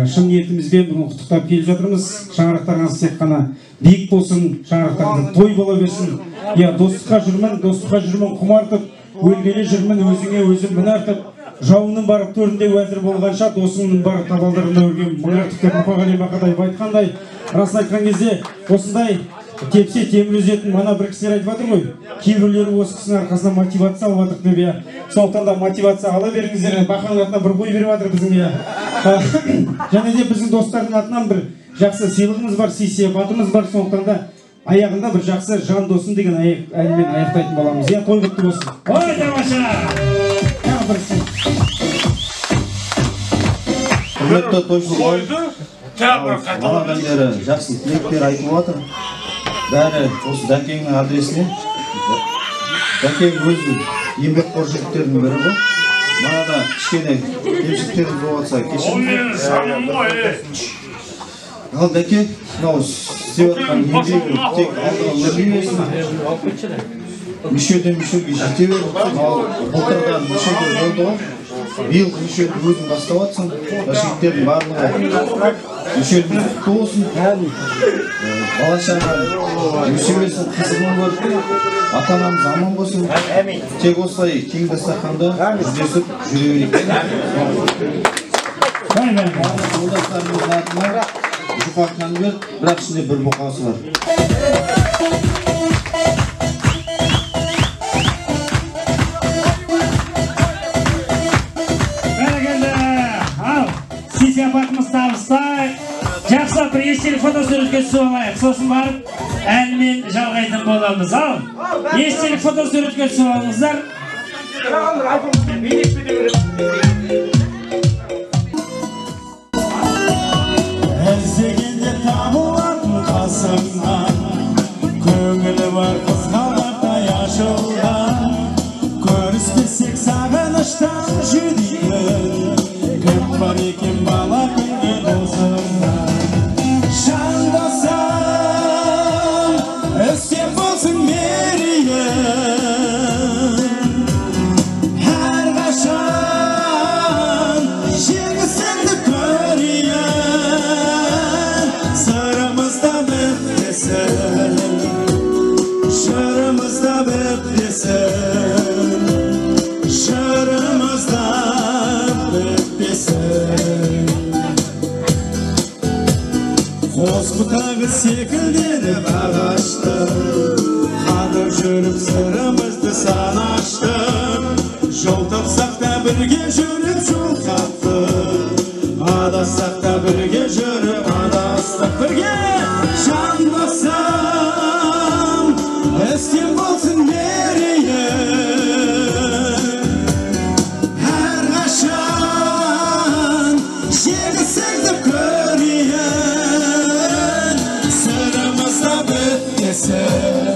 шын ниетімізбен бүгін құттықтап келіп жатырмыз. Шаңырақтарыңыз тек қана биік болсын, шаңырақтарыңызда той бола берсін. Я достыққа жүрмін, достыққа жүрмін құмартып, өлгелі жүрмін өзіңе өзім мін артып, жауының барып төрінде уәзір болғанша, досыңның барып табалдырығында өлген мың артық деп Мұқағали Мақатаев айтқандай, расын айтқан кезде осындай тепсе темір үзетін мана бір кісілер айтып жатыр ғой, кейбіреулері осы кісінің арқасынан мотивация алып жатыр деп, иә. Сондықтан да мотивация ала беріңіздер, Бақаның атынан бір қой беріп жатыр біздің, иә. Және де біздің достардың атынан бір жақсы сыйлығымыз бар, сый-сияпатымыз бар, сондықтан да аяғында бір жақсы жан досым деген әнмен аяқтайтын боламыз. Иә, той құтты болсын. Ой, тамаша! Тағы бір сый. Құрметті тойшылар, манадан бері жақсы тілектер айтылып жатыр. Бәрі осы Дәкеңнің адресіне. Дәкең өзі еңбекқор жігіттердің бірі ғой. Манада кішкене кемшіліктеріміз болып жатса кешіріңіз. Ал Дәке, мынау істеп жатқан еңбегі тек алдыға өрлей берсін. Мүшелден мүшелге жете бер. Ал былтырдан мүшелдер болды ғой. Биылғы мүшелді өзің бастап жатсың. Жігіттердің барлығы мүшеліміз құтты болсын. Бала шаға өсе берсін, қызығын көріп, ата-анамыз аман болсын. Тек осылай кең дастарханда жүздесіп жүре берейік. Жолдастарымыздың атынан жұқа конверт, бірақ ішінде бір бұқасы бар. Бәрекелді. Ал, сый-сияпатымыз табыстайық. Жақсылап бір естелік фотосуретке түсіп алайық. Сосын барып әнмен жалғайтын боламыз. Ал, естелік фотосуретке түсіп алыңыздар. Іздегенде табылатын қасыңнан, көңілі бар қызғалдақтай ашылған, көріспесек сағыныштан жүдейтін, кім бар екен бала күнгі досыңнан. Жан досым, үстем болсын мерейің, әрқашан жеңісіңді көрейін, сырымыз да бітпесін, жырымыз да бітпесін, жырымыз да бітпесін. Қос бұтағы секілденіп ағашты, қатып жүріп сырымызды санаштық, жол тапсақ та бірге жүріп жол таптық, адассақ та бірге жүріп адастық. Бірге жан досым, үстем болсын мерейің, әрқашан жеңісіңді көрейін, сырымыз да бітпесін,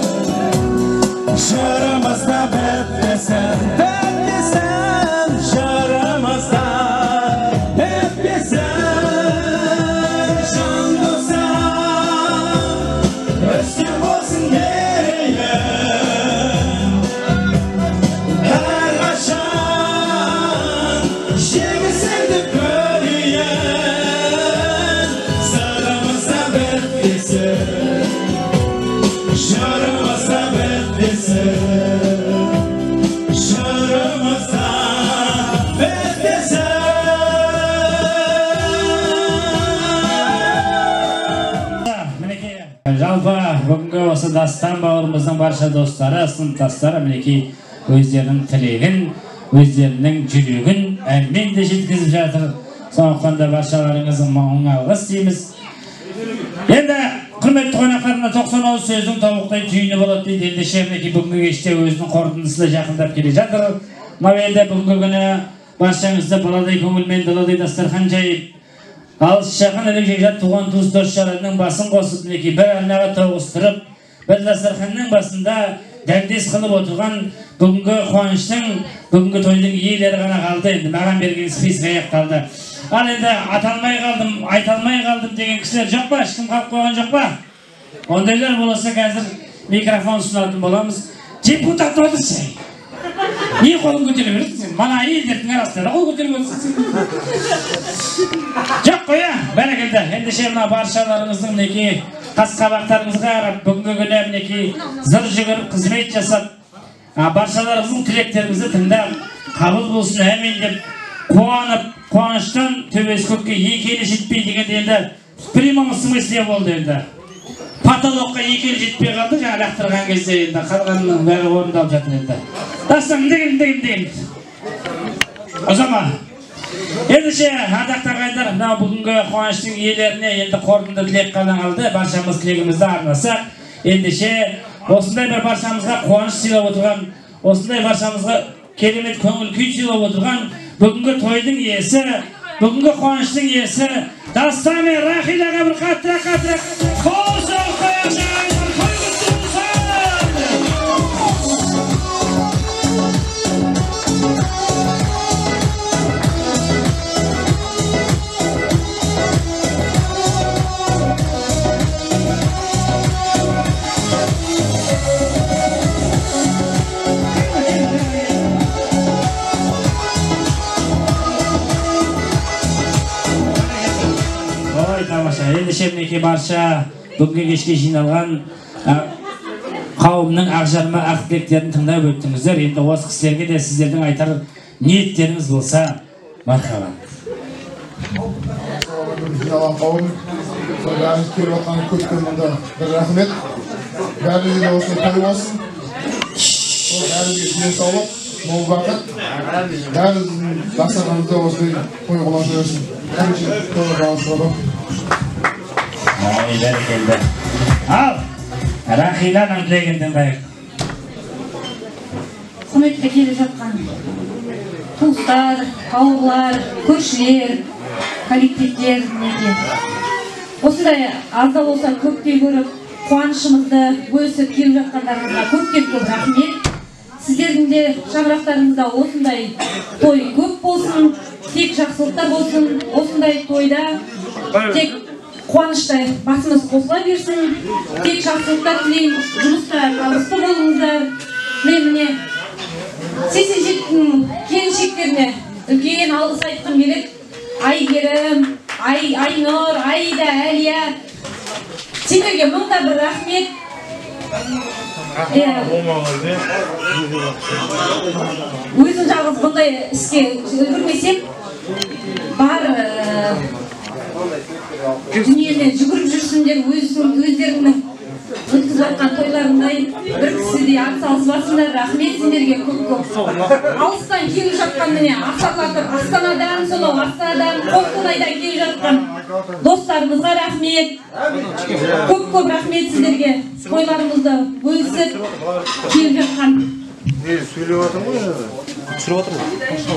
жырымыз да бітпесін, бітпесін, жырымыз да бітпесін. Осы Дастан бауырымыздың барша достары, сыныптастары мінекей өздерінің тілегін, өздерінің жүрегін әнмен де жеткізіп жатыр. Сондықтан да баршаларыңыздың мың алғыс дейміз. Енді құрметті қонақтар, мына 90 ауыз сөздің тобықтай түйіні болады дейді. Ендеше мінекей бүгінгі кеште өзінің қорытындысына жақындап келе жатыр. Мынау енді бүгінгі күні баршаңызды баладай көңілмен даладай дастархан жайып, алыс жақын ілік жекжат туған туыс дос жаранның басын қосып, мінекей бір арнаға тоғыстырып, бір дастарханның басында дәмдес қылып отырған бүгінгі қуаныштың, бүгінгі тойдың иелері ғана қалды. Енді маған берген список аяқталды. Ал енді аталмай қалдым, айта алмай қалдым деген кісілер жоқ па? Ешкім қалып қойған жоқ па? Ондайлар болса қазір микрофон ұсынатын боламыз. Депутат отыршы. Не қолын көтере бересің сен? Мана әйелдердің арасында да қол көтеріп отырсың сен. Жоқ қой, бәрекелді. Ендеше мына баршаларыңыздың мінекей қас қабақтарыңызға қарап, бүгінгі күні мінекей зыр жүгіріп қызмет жасап, баршаларыңыздың тілектеріңізді тыңдап, қабыл болсын әмин деп қуанып, қуаныштан төбесі көкке екі елі жетпей дегенде енді в прямом смысле болды енді. Потолокқа екі елі жетпей қалды, жаңа лақтырған кезде енді қалғанының бәрі орындалып жатыр енді. Дастан деген. Ұзама. Ендеше ардақты ағайындар, мынау бүгінгі қуаныштың иелеріне енді қорытынды тілек қана қалды. Баршамыз тілегімізді арнасақ, ендеше осындай бір баршамызға қуаныш сыйлап отырған, осындай баршамызға керемет көңіл күй сыйлап отырған бүгінгі тойдың иесі, бүгінгі қуаныштың иесі Дастан мен Рахилаға бір қаттырақ қол соғып қояйық. Той құтты болсын! Ендеше мінекей барша бүгінгі кешке жиналған қауымның ақжарма ақ тілектерін тыңдап өттіңіздер. Енді осы кісілерге де сіздердің айтар ниеттеріңіз болса, мархабат. Жиналған қауым, бәріңіз келіп жатқан көптен мұнда бір рахмет. Бәріңізге де осындай той болсын. Бәріңізге денсаулық, мол бақыт. Бәріңіздің дастарханыңызда осындай той құлаша берсін. Ай, бәрекелді. Ал, Рахиланың тілегін тыңдайық. Құрметті келіп жатқан туыстар, бауырлар, көршілер, коллективтер, мінекей осындай аз да болса көптей көріп, қуанышымызды бөлісіп келіп жатқандарыңызға көптен көп рахмет. Сіздердің де шаңырақтарыңызда осындай той көп болсын, тек жақсылықтар болсын. Осындай тойда тек қуаныштай басымыз қосыла берсін, тек жақсылықтар тілеймін, жұмыста табысты болыңыздар. Мен міне 87-нің келіншектеріне үлкен алғыс айтқым келеді. Айгерім, Айнұр, Аида, Әлия, сендерге мың да бір рахмет. Өзім жалғыз бұндай іске үлгермесем, бар дүниемен жүгіріп жүрсіңдер, өздеріңнің өткізіп жатқан тойларындай бір кісідей атсалысып жатсыңдар. Рахмет сендерге көп-көп. Алыстан келіп жатқан міне асарлатып Астанадан, сонау Астанадан, Қостанайдан келіп жатқан достарымызға рахмет. Көп-көп рахмет сіздерге, тойларымызды бөлісіп келіп жатқан.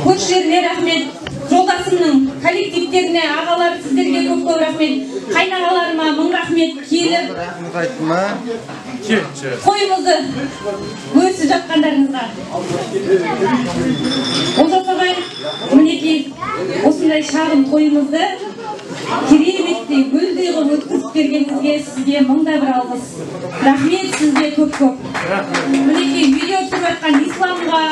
Көршілеріне рахмет, жолдасымның коллективтеріне, ағалар, сіздерге көп-көп рахмет, қайнағаларыма мың рахмет, келіп тойымызды бөлісіп жатқандарыңызға. Олжас ағай, мінекей осындай шағын тойымызды кереметтей гүлдей қылып өткізіп бергеніңізге сізге мың да бір алғыс. Рахмет сізге көп-көп. Мінекей видео түсіріп жатқан Исламға,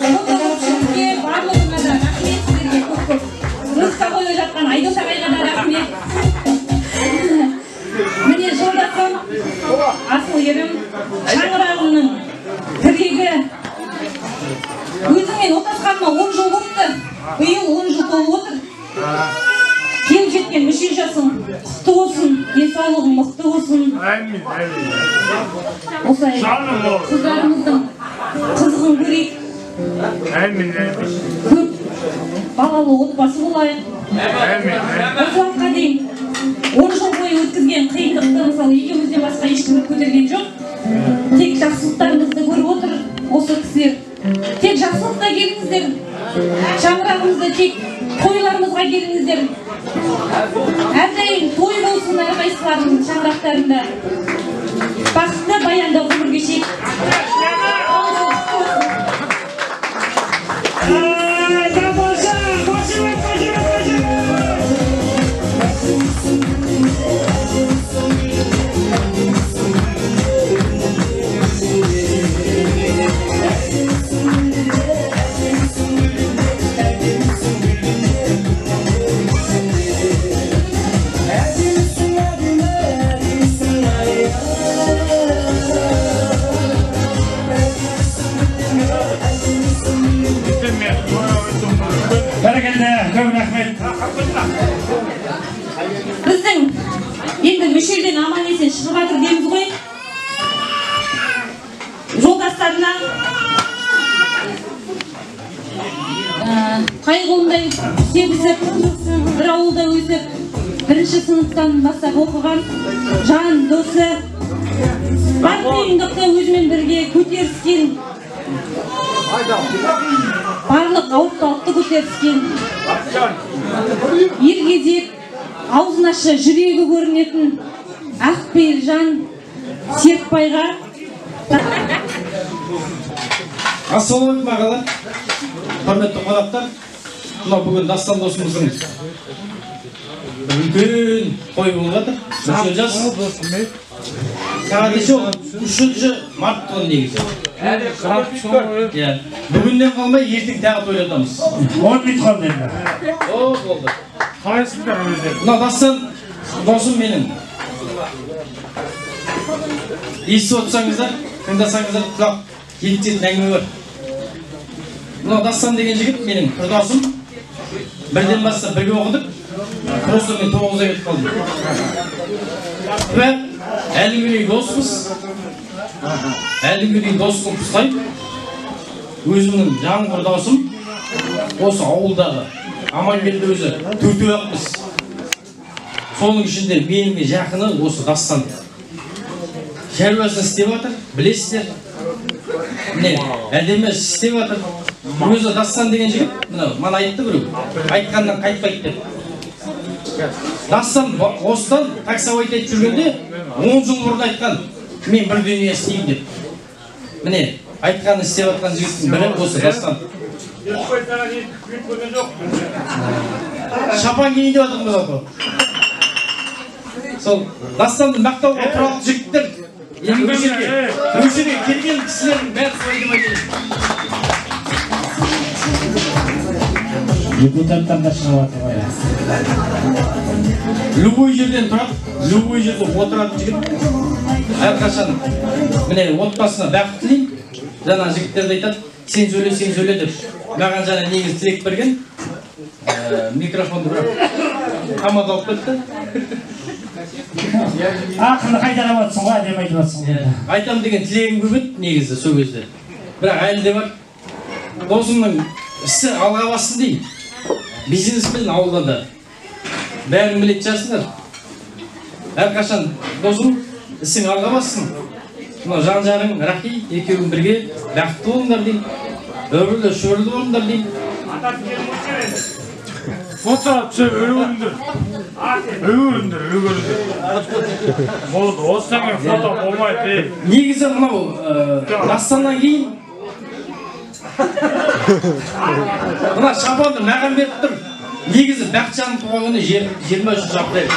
фотографшыға, барлығына да рахмет сіздерге көп-көп. Музыка қойып жатқан Айдос ағайға да рахмет. Міне жолдасым, асыл ерім, шаңырағымның тірегі. Өзіңмен отасқаныма 10 жыл болыпты. Биыл 10 жыл толып отыр. Келіп жеткен мүшел жасың құтты болсын, денсаулығың мықты болсын. Әмин, әмин. Осылай қыздарымыздың қызығын көрейік. Әмин, әмин. Көп балалы отбасы болайық. Әмин. Осы уақытқа дейін 10 жыл бойы өткізген қиындықты мысалы екеумізден басқа ешкім көтерген жоқ. Тек жақсылықтарымызды көріп отыр осы кісілер. Тек жақсылықта келіңіздер. Шаңырағымызды тек тойларымызға келіңіздер. Әрдайым той болсын әрқайсыларының шаңырақтарында. Бақытты баянды ғұмыр кешейік. Бәрекелді, көп рахмет. Біздің енді мүшелден аман есен шығып жатыр дейміз ғой. Жолдастарына қайғылындай себісіп, бір ауылда өсіп, бірінші сыныптан бастап оқыған жан досы, бар қиындықты өзімен бірге көтеріскен, барлық ауыртпалықты көтеріскен, елгезек, аузын ашса жүрегі көрінетін ақпейіл жан Серікбайға. Ассалаумағалейкум ағалар, құрметті қонақтар. Мынау бүгін Дастан досымыздың үлкен той болып жатыр. Мүшел жас. Сағат неше? 3 март ғой негізі. Бүгіннен қалмай ертең тағы тойлатамыз. 10 минут қалды енді. О, болды. Қалайсыздар өздері? Мына Дастан досым менің. Естіп отырсаңыздар, тыңдасаңыздар құлақ еліктетін әңгіме бар. Мына Дастан деген жігіт менің құрдасым. Бірден бастап бірге оқыдық. Просто мен 9-да кетіп қалдым. Бірақ әлі күнге дейін доспыз. Әлі күнге дейін дос қылып ұстаймын. Өзімнің жан құрдасым. Осы ауылдағы Амангелді өзі төртеу ақпыз. Соның ішінде менің жақыны осы Дастан. Шаруасын істеп жатыр, білесіздер. Міне, әдемі істеп жатыр. Өзі Дастан деген жігіт, мына мана айтты біреу, айтқаннан қайтпайды деп. Дастан осыдан таксовать етіп жүргенде 10 жыл бұрын айтқан, мен бір дүние істеймін деп. Міне, айтқанын істеп жатқан жігіттің бірі осы Дастан. Шапан киейін деп жатырмыз ато. Сол Дастанды мақтауға тұрарлық жігіттер, енді осы жерге келген кісілердің бәрі солай деп айтайын. Депутаттар да шығып жатыр ғой. Любой жерден тұрады, любой жерде отыратын жігіт. Әрқашан міне отбасына бақыт тілеймін. Жаңа жігіттер де айтады, сен сөйле, сен сөйле деп. Маған жаңа негізі тілек берген. Микрофонды бірақ қамады алып кетті. Ақыры қайтарап жатсың ғой, әдемі айтып жатсың ғой. Айтам деген тілегім көп еді негізі сол кезде. Бірақ әлі де бар. Досымның ісі алға бассын деймін. Бизнесмен ауылда да. Бәрін білетін шығарсыңдар. Әрқашан досым ісің алға бассын. Мынау жан жарың Рахи екеуің бірге бақытты болыңдар деймін. Өмірлі шүбірлі болыңдар деймін. Фото түсіп үлгеріңдер. Үлгеріңдер, үлгеріңдер. Болды, осыдан кейін фото болмайды. Негізі мынау Дастаннан кейін мына шапанды маған беріп тұр. Негізі Бақытжанның туған күні 23 апрель.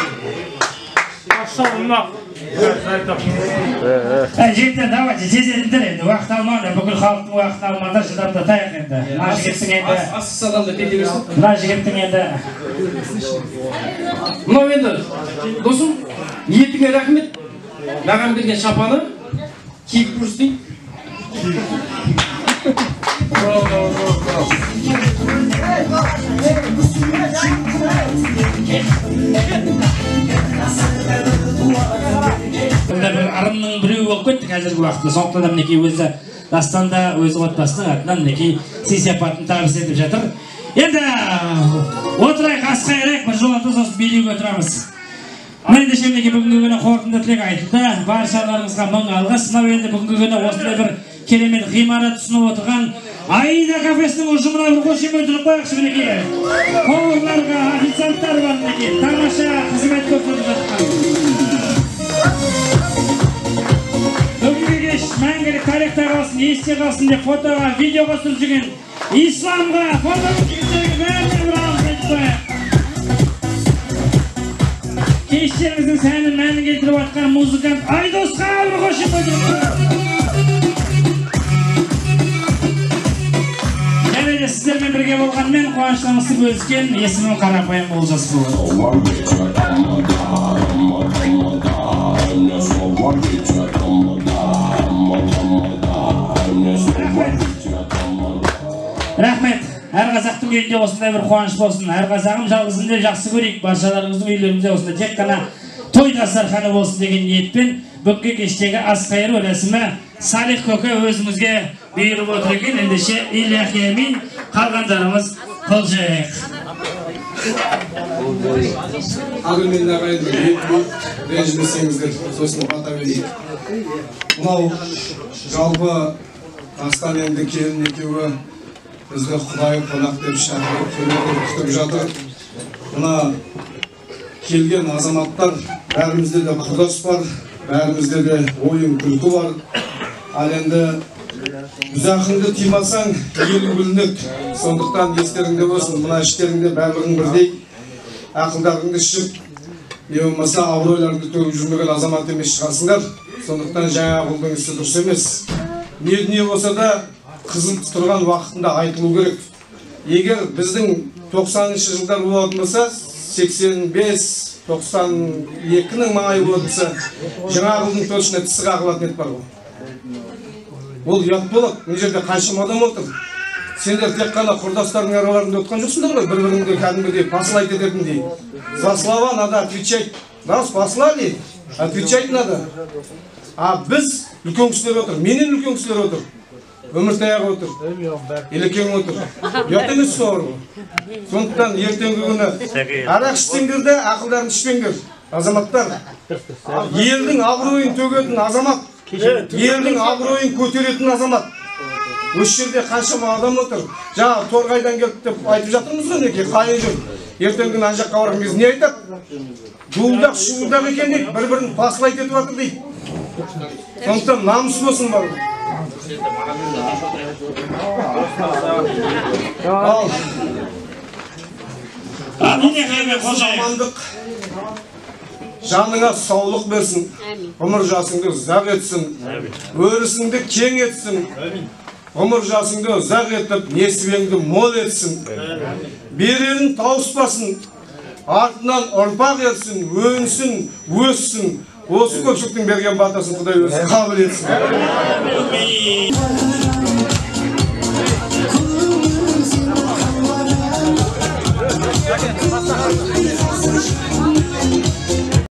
Жігіттер, давайте тездетіңдер енді, уақыт алмаңдар, бүкіл халықтың уақытын алмаңдар, жылдамдатайық енді. Мына жігіттің енді асыс адамды кете берсін. Мына жігіттің енді мынау енді досым, ниетіңе рахмет. Маған берген шапаны киіп көрсетейін. қазіргі уақытта. Сондықтан да мінекей өзі Дастан да өз отбасының атынан мінекей сый сияпатын табыс етіп жатыр. Енді отырайық, ас қайырайық, бір жолата сосын билеуге отырамыз. Мына ендеше мінекей бүгінгі күні қорытынды тілек айтылды. Баршаларыңызға мың алғыс. Мынау енді бүгінгі күні осындай бір керемет ғимарат ұсынып отырған Аида кафесінің ұжымына бір қошемет ұрып қояйықшы мінекей. Поварларға, официанттар бар мінекей. Тамаша қызмет көрсетіп жатқан. Бүгінгі кеш мәңгілік тарихта қалсын, есте қалсын деп фотоға, видеоға түсіріп жүрген Исламға, фотоға жігіттерге бәріне бір алғыс айтып қояйық. Кештеріңіздің сәнін мәнін келтіріп жатқан музыкант Айдосқа бір қошемет ұрып қояйық. Және де сіздермен бірге болған мен қуаныштарыңызды бөліскен есімім Қарапайым Олжас болады. Рахмет. Әр қазақтың үйінде осындай бір қуаныш болсын. Әр қазағым жалғызым деп жақсы көрейік. Баршаларыңыздың үйлеріңізде осындай тек қана той дастарханы болсын деген ниетпен бүгінгі кештегі ас қайыру рәсімі Салих көке өзімізге бұйырып отыр екен. Ендеше илляхи амин, қалғандарымыз қол жайық. Қадірменді ағайындар, ренжімесеңіздер, сосын бата берейік. Мынау жалпы Дастан енді келін екеуі бізді құдайы қонақ деп шақырып, күтіп жатыр. Мына келген азаматтар, бәрімізде де құрдас бар, бәрімізде де ойын күлкі бар. Ал енді бұзақыңды тимасаң, ел бүлінеді. Сондықтан естеріңде болсын, мына іштеріңде барлығың бірдей, ақылдарыңды ішіп, не болмаса абыройларыңды төгіп жүрмеген азамат емес шығарсыңдар. Сондықтан жаңа құлдың ісі дұрыс емес. Не дүние болса да қызын тұрған уақытында айтылу керек. Егер біздің 90-шы жылдар болатын болса, 85, 92-нің маңайы болатын болса, жаңа құлдың точно тісі қағылатын ет бар ғой. Ол ұят болады. Мына жерде қаншама адам отыр. Сендер тек қана құрдастардың араларында отқан жоқсыңдар ғой, бір-біріңді кәдімгідей посылать ететіндей. За слова надо отвечать. Нас послали, отвечать надо. А біз үлкен кісілер отыр, менен үлкен кісілер отыр. Өміртай аға отыр, Елекең отыр. Ұят емес солар ғой. Сондықтан ертеңгі күні арақ ішсеңдер де ақылдарын ішпеңдер, азаматтар. Елдің абыройын төгетін азамат, елдің абыройын көтеретін азамат. Осы жерде қаншама адам отыр. Жаңа Торғайдан келді деп айтып жатырмыз ғой, неке қайын жұрт. Ертеңгі күні ана жаққа барған кезде не айтады? Дуылдақ, шуылдақ екен дейді, бір-бірін посылать етіп жатыр дейді. Сондықтан намыс болсын бар. Ал амандық, жаныңа саулық берсін, ғұмыр жасыңды ұзақ етсін, өрісіңді кең етсін, ғұмыр жасыңды ұзақ етіп, несібеңді мол етсін, берерін тауыспасын, артынан ұрпақ етсін, өнсін, өссін. Осы көпшіліктің берген батасын Құдай өзі қабыл етсін.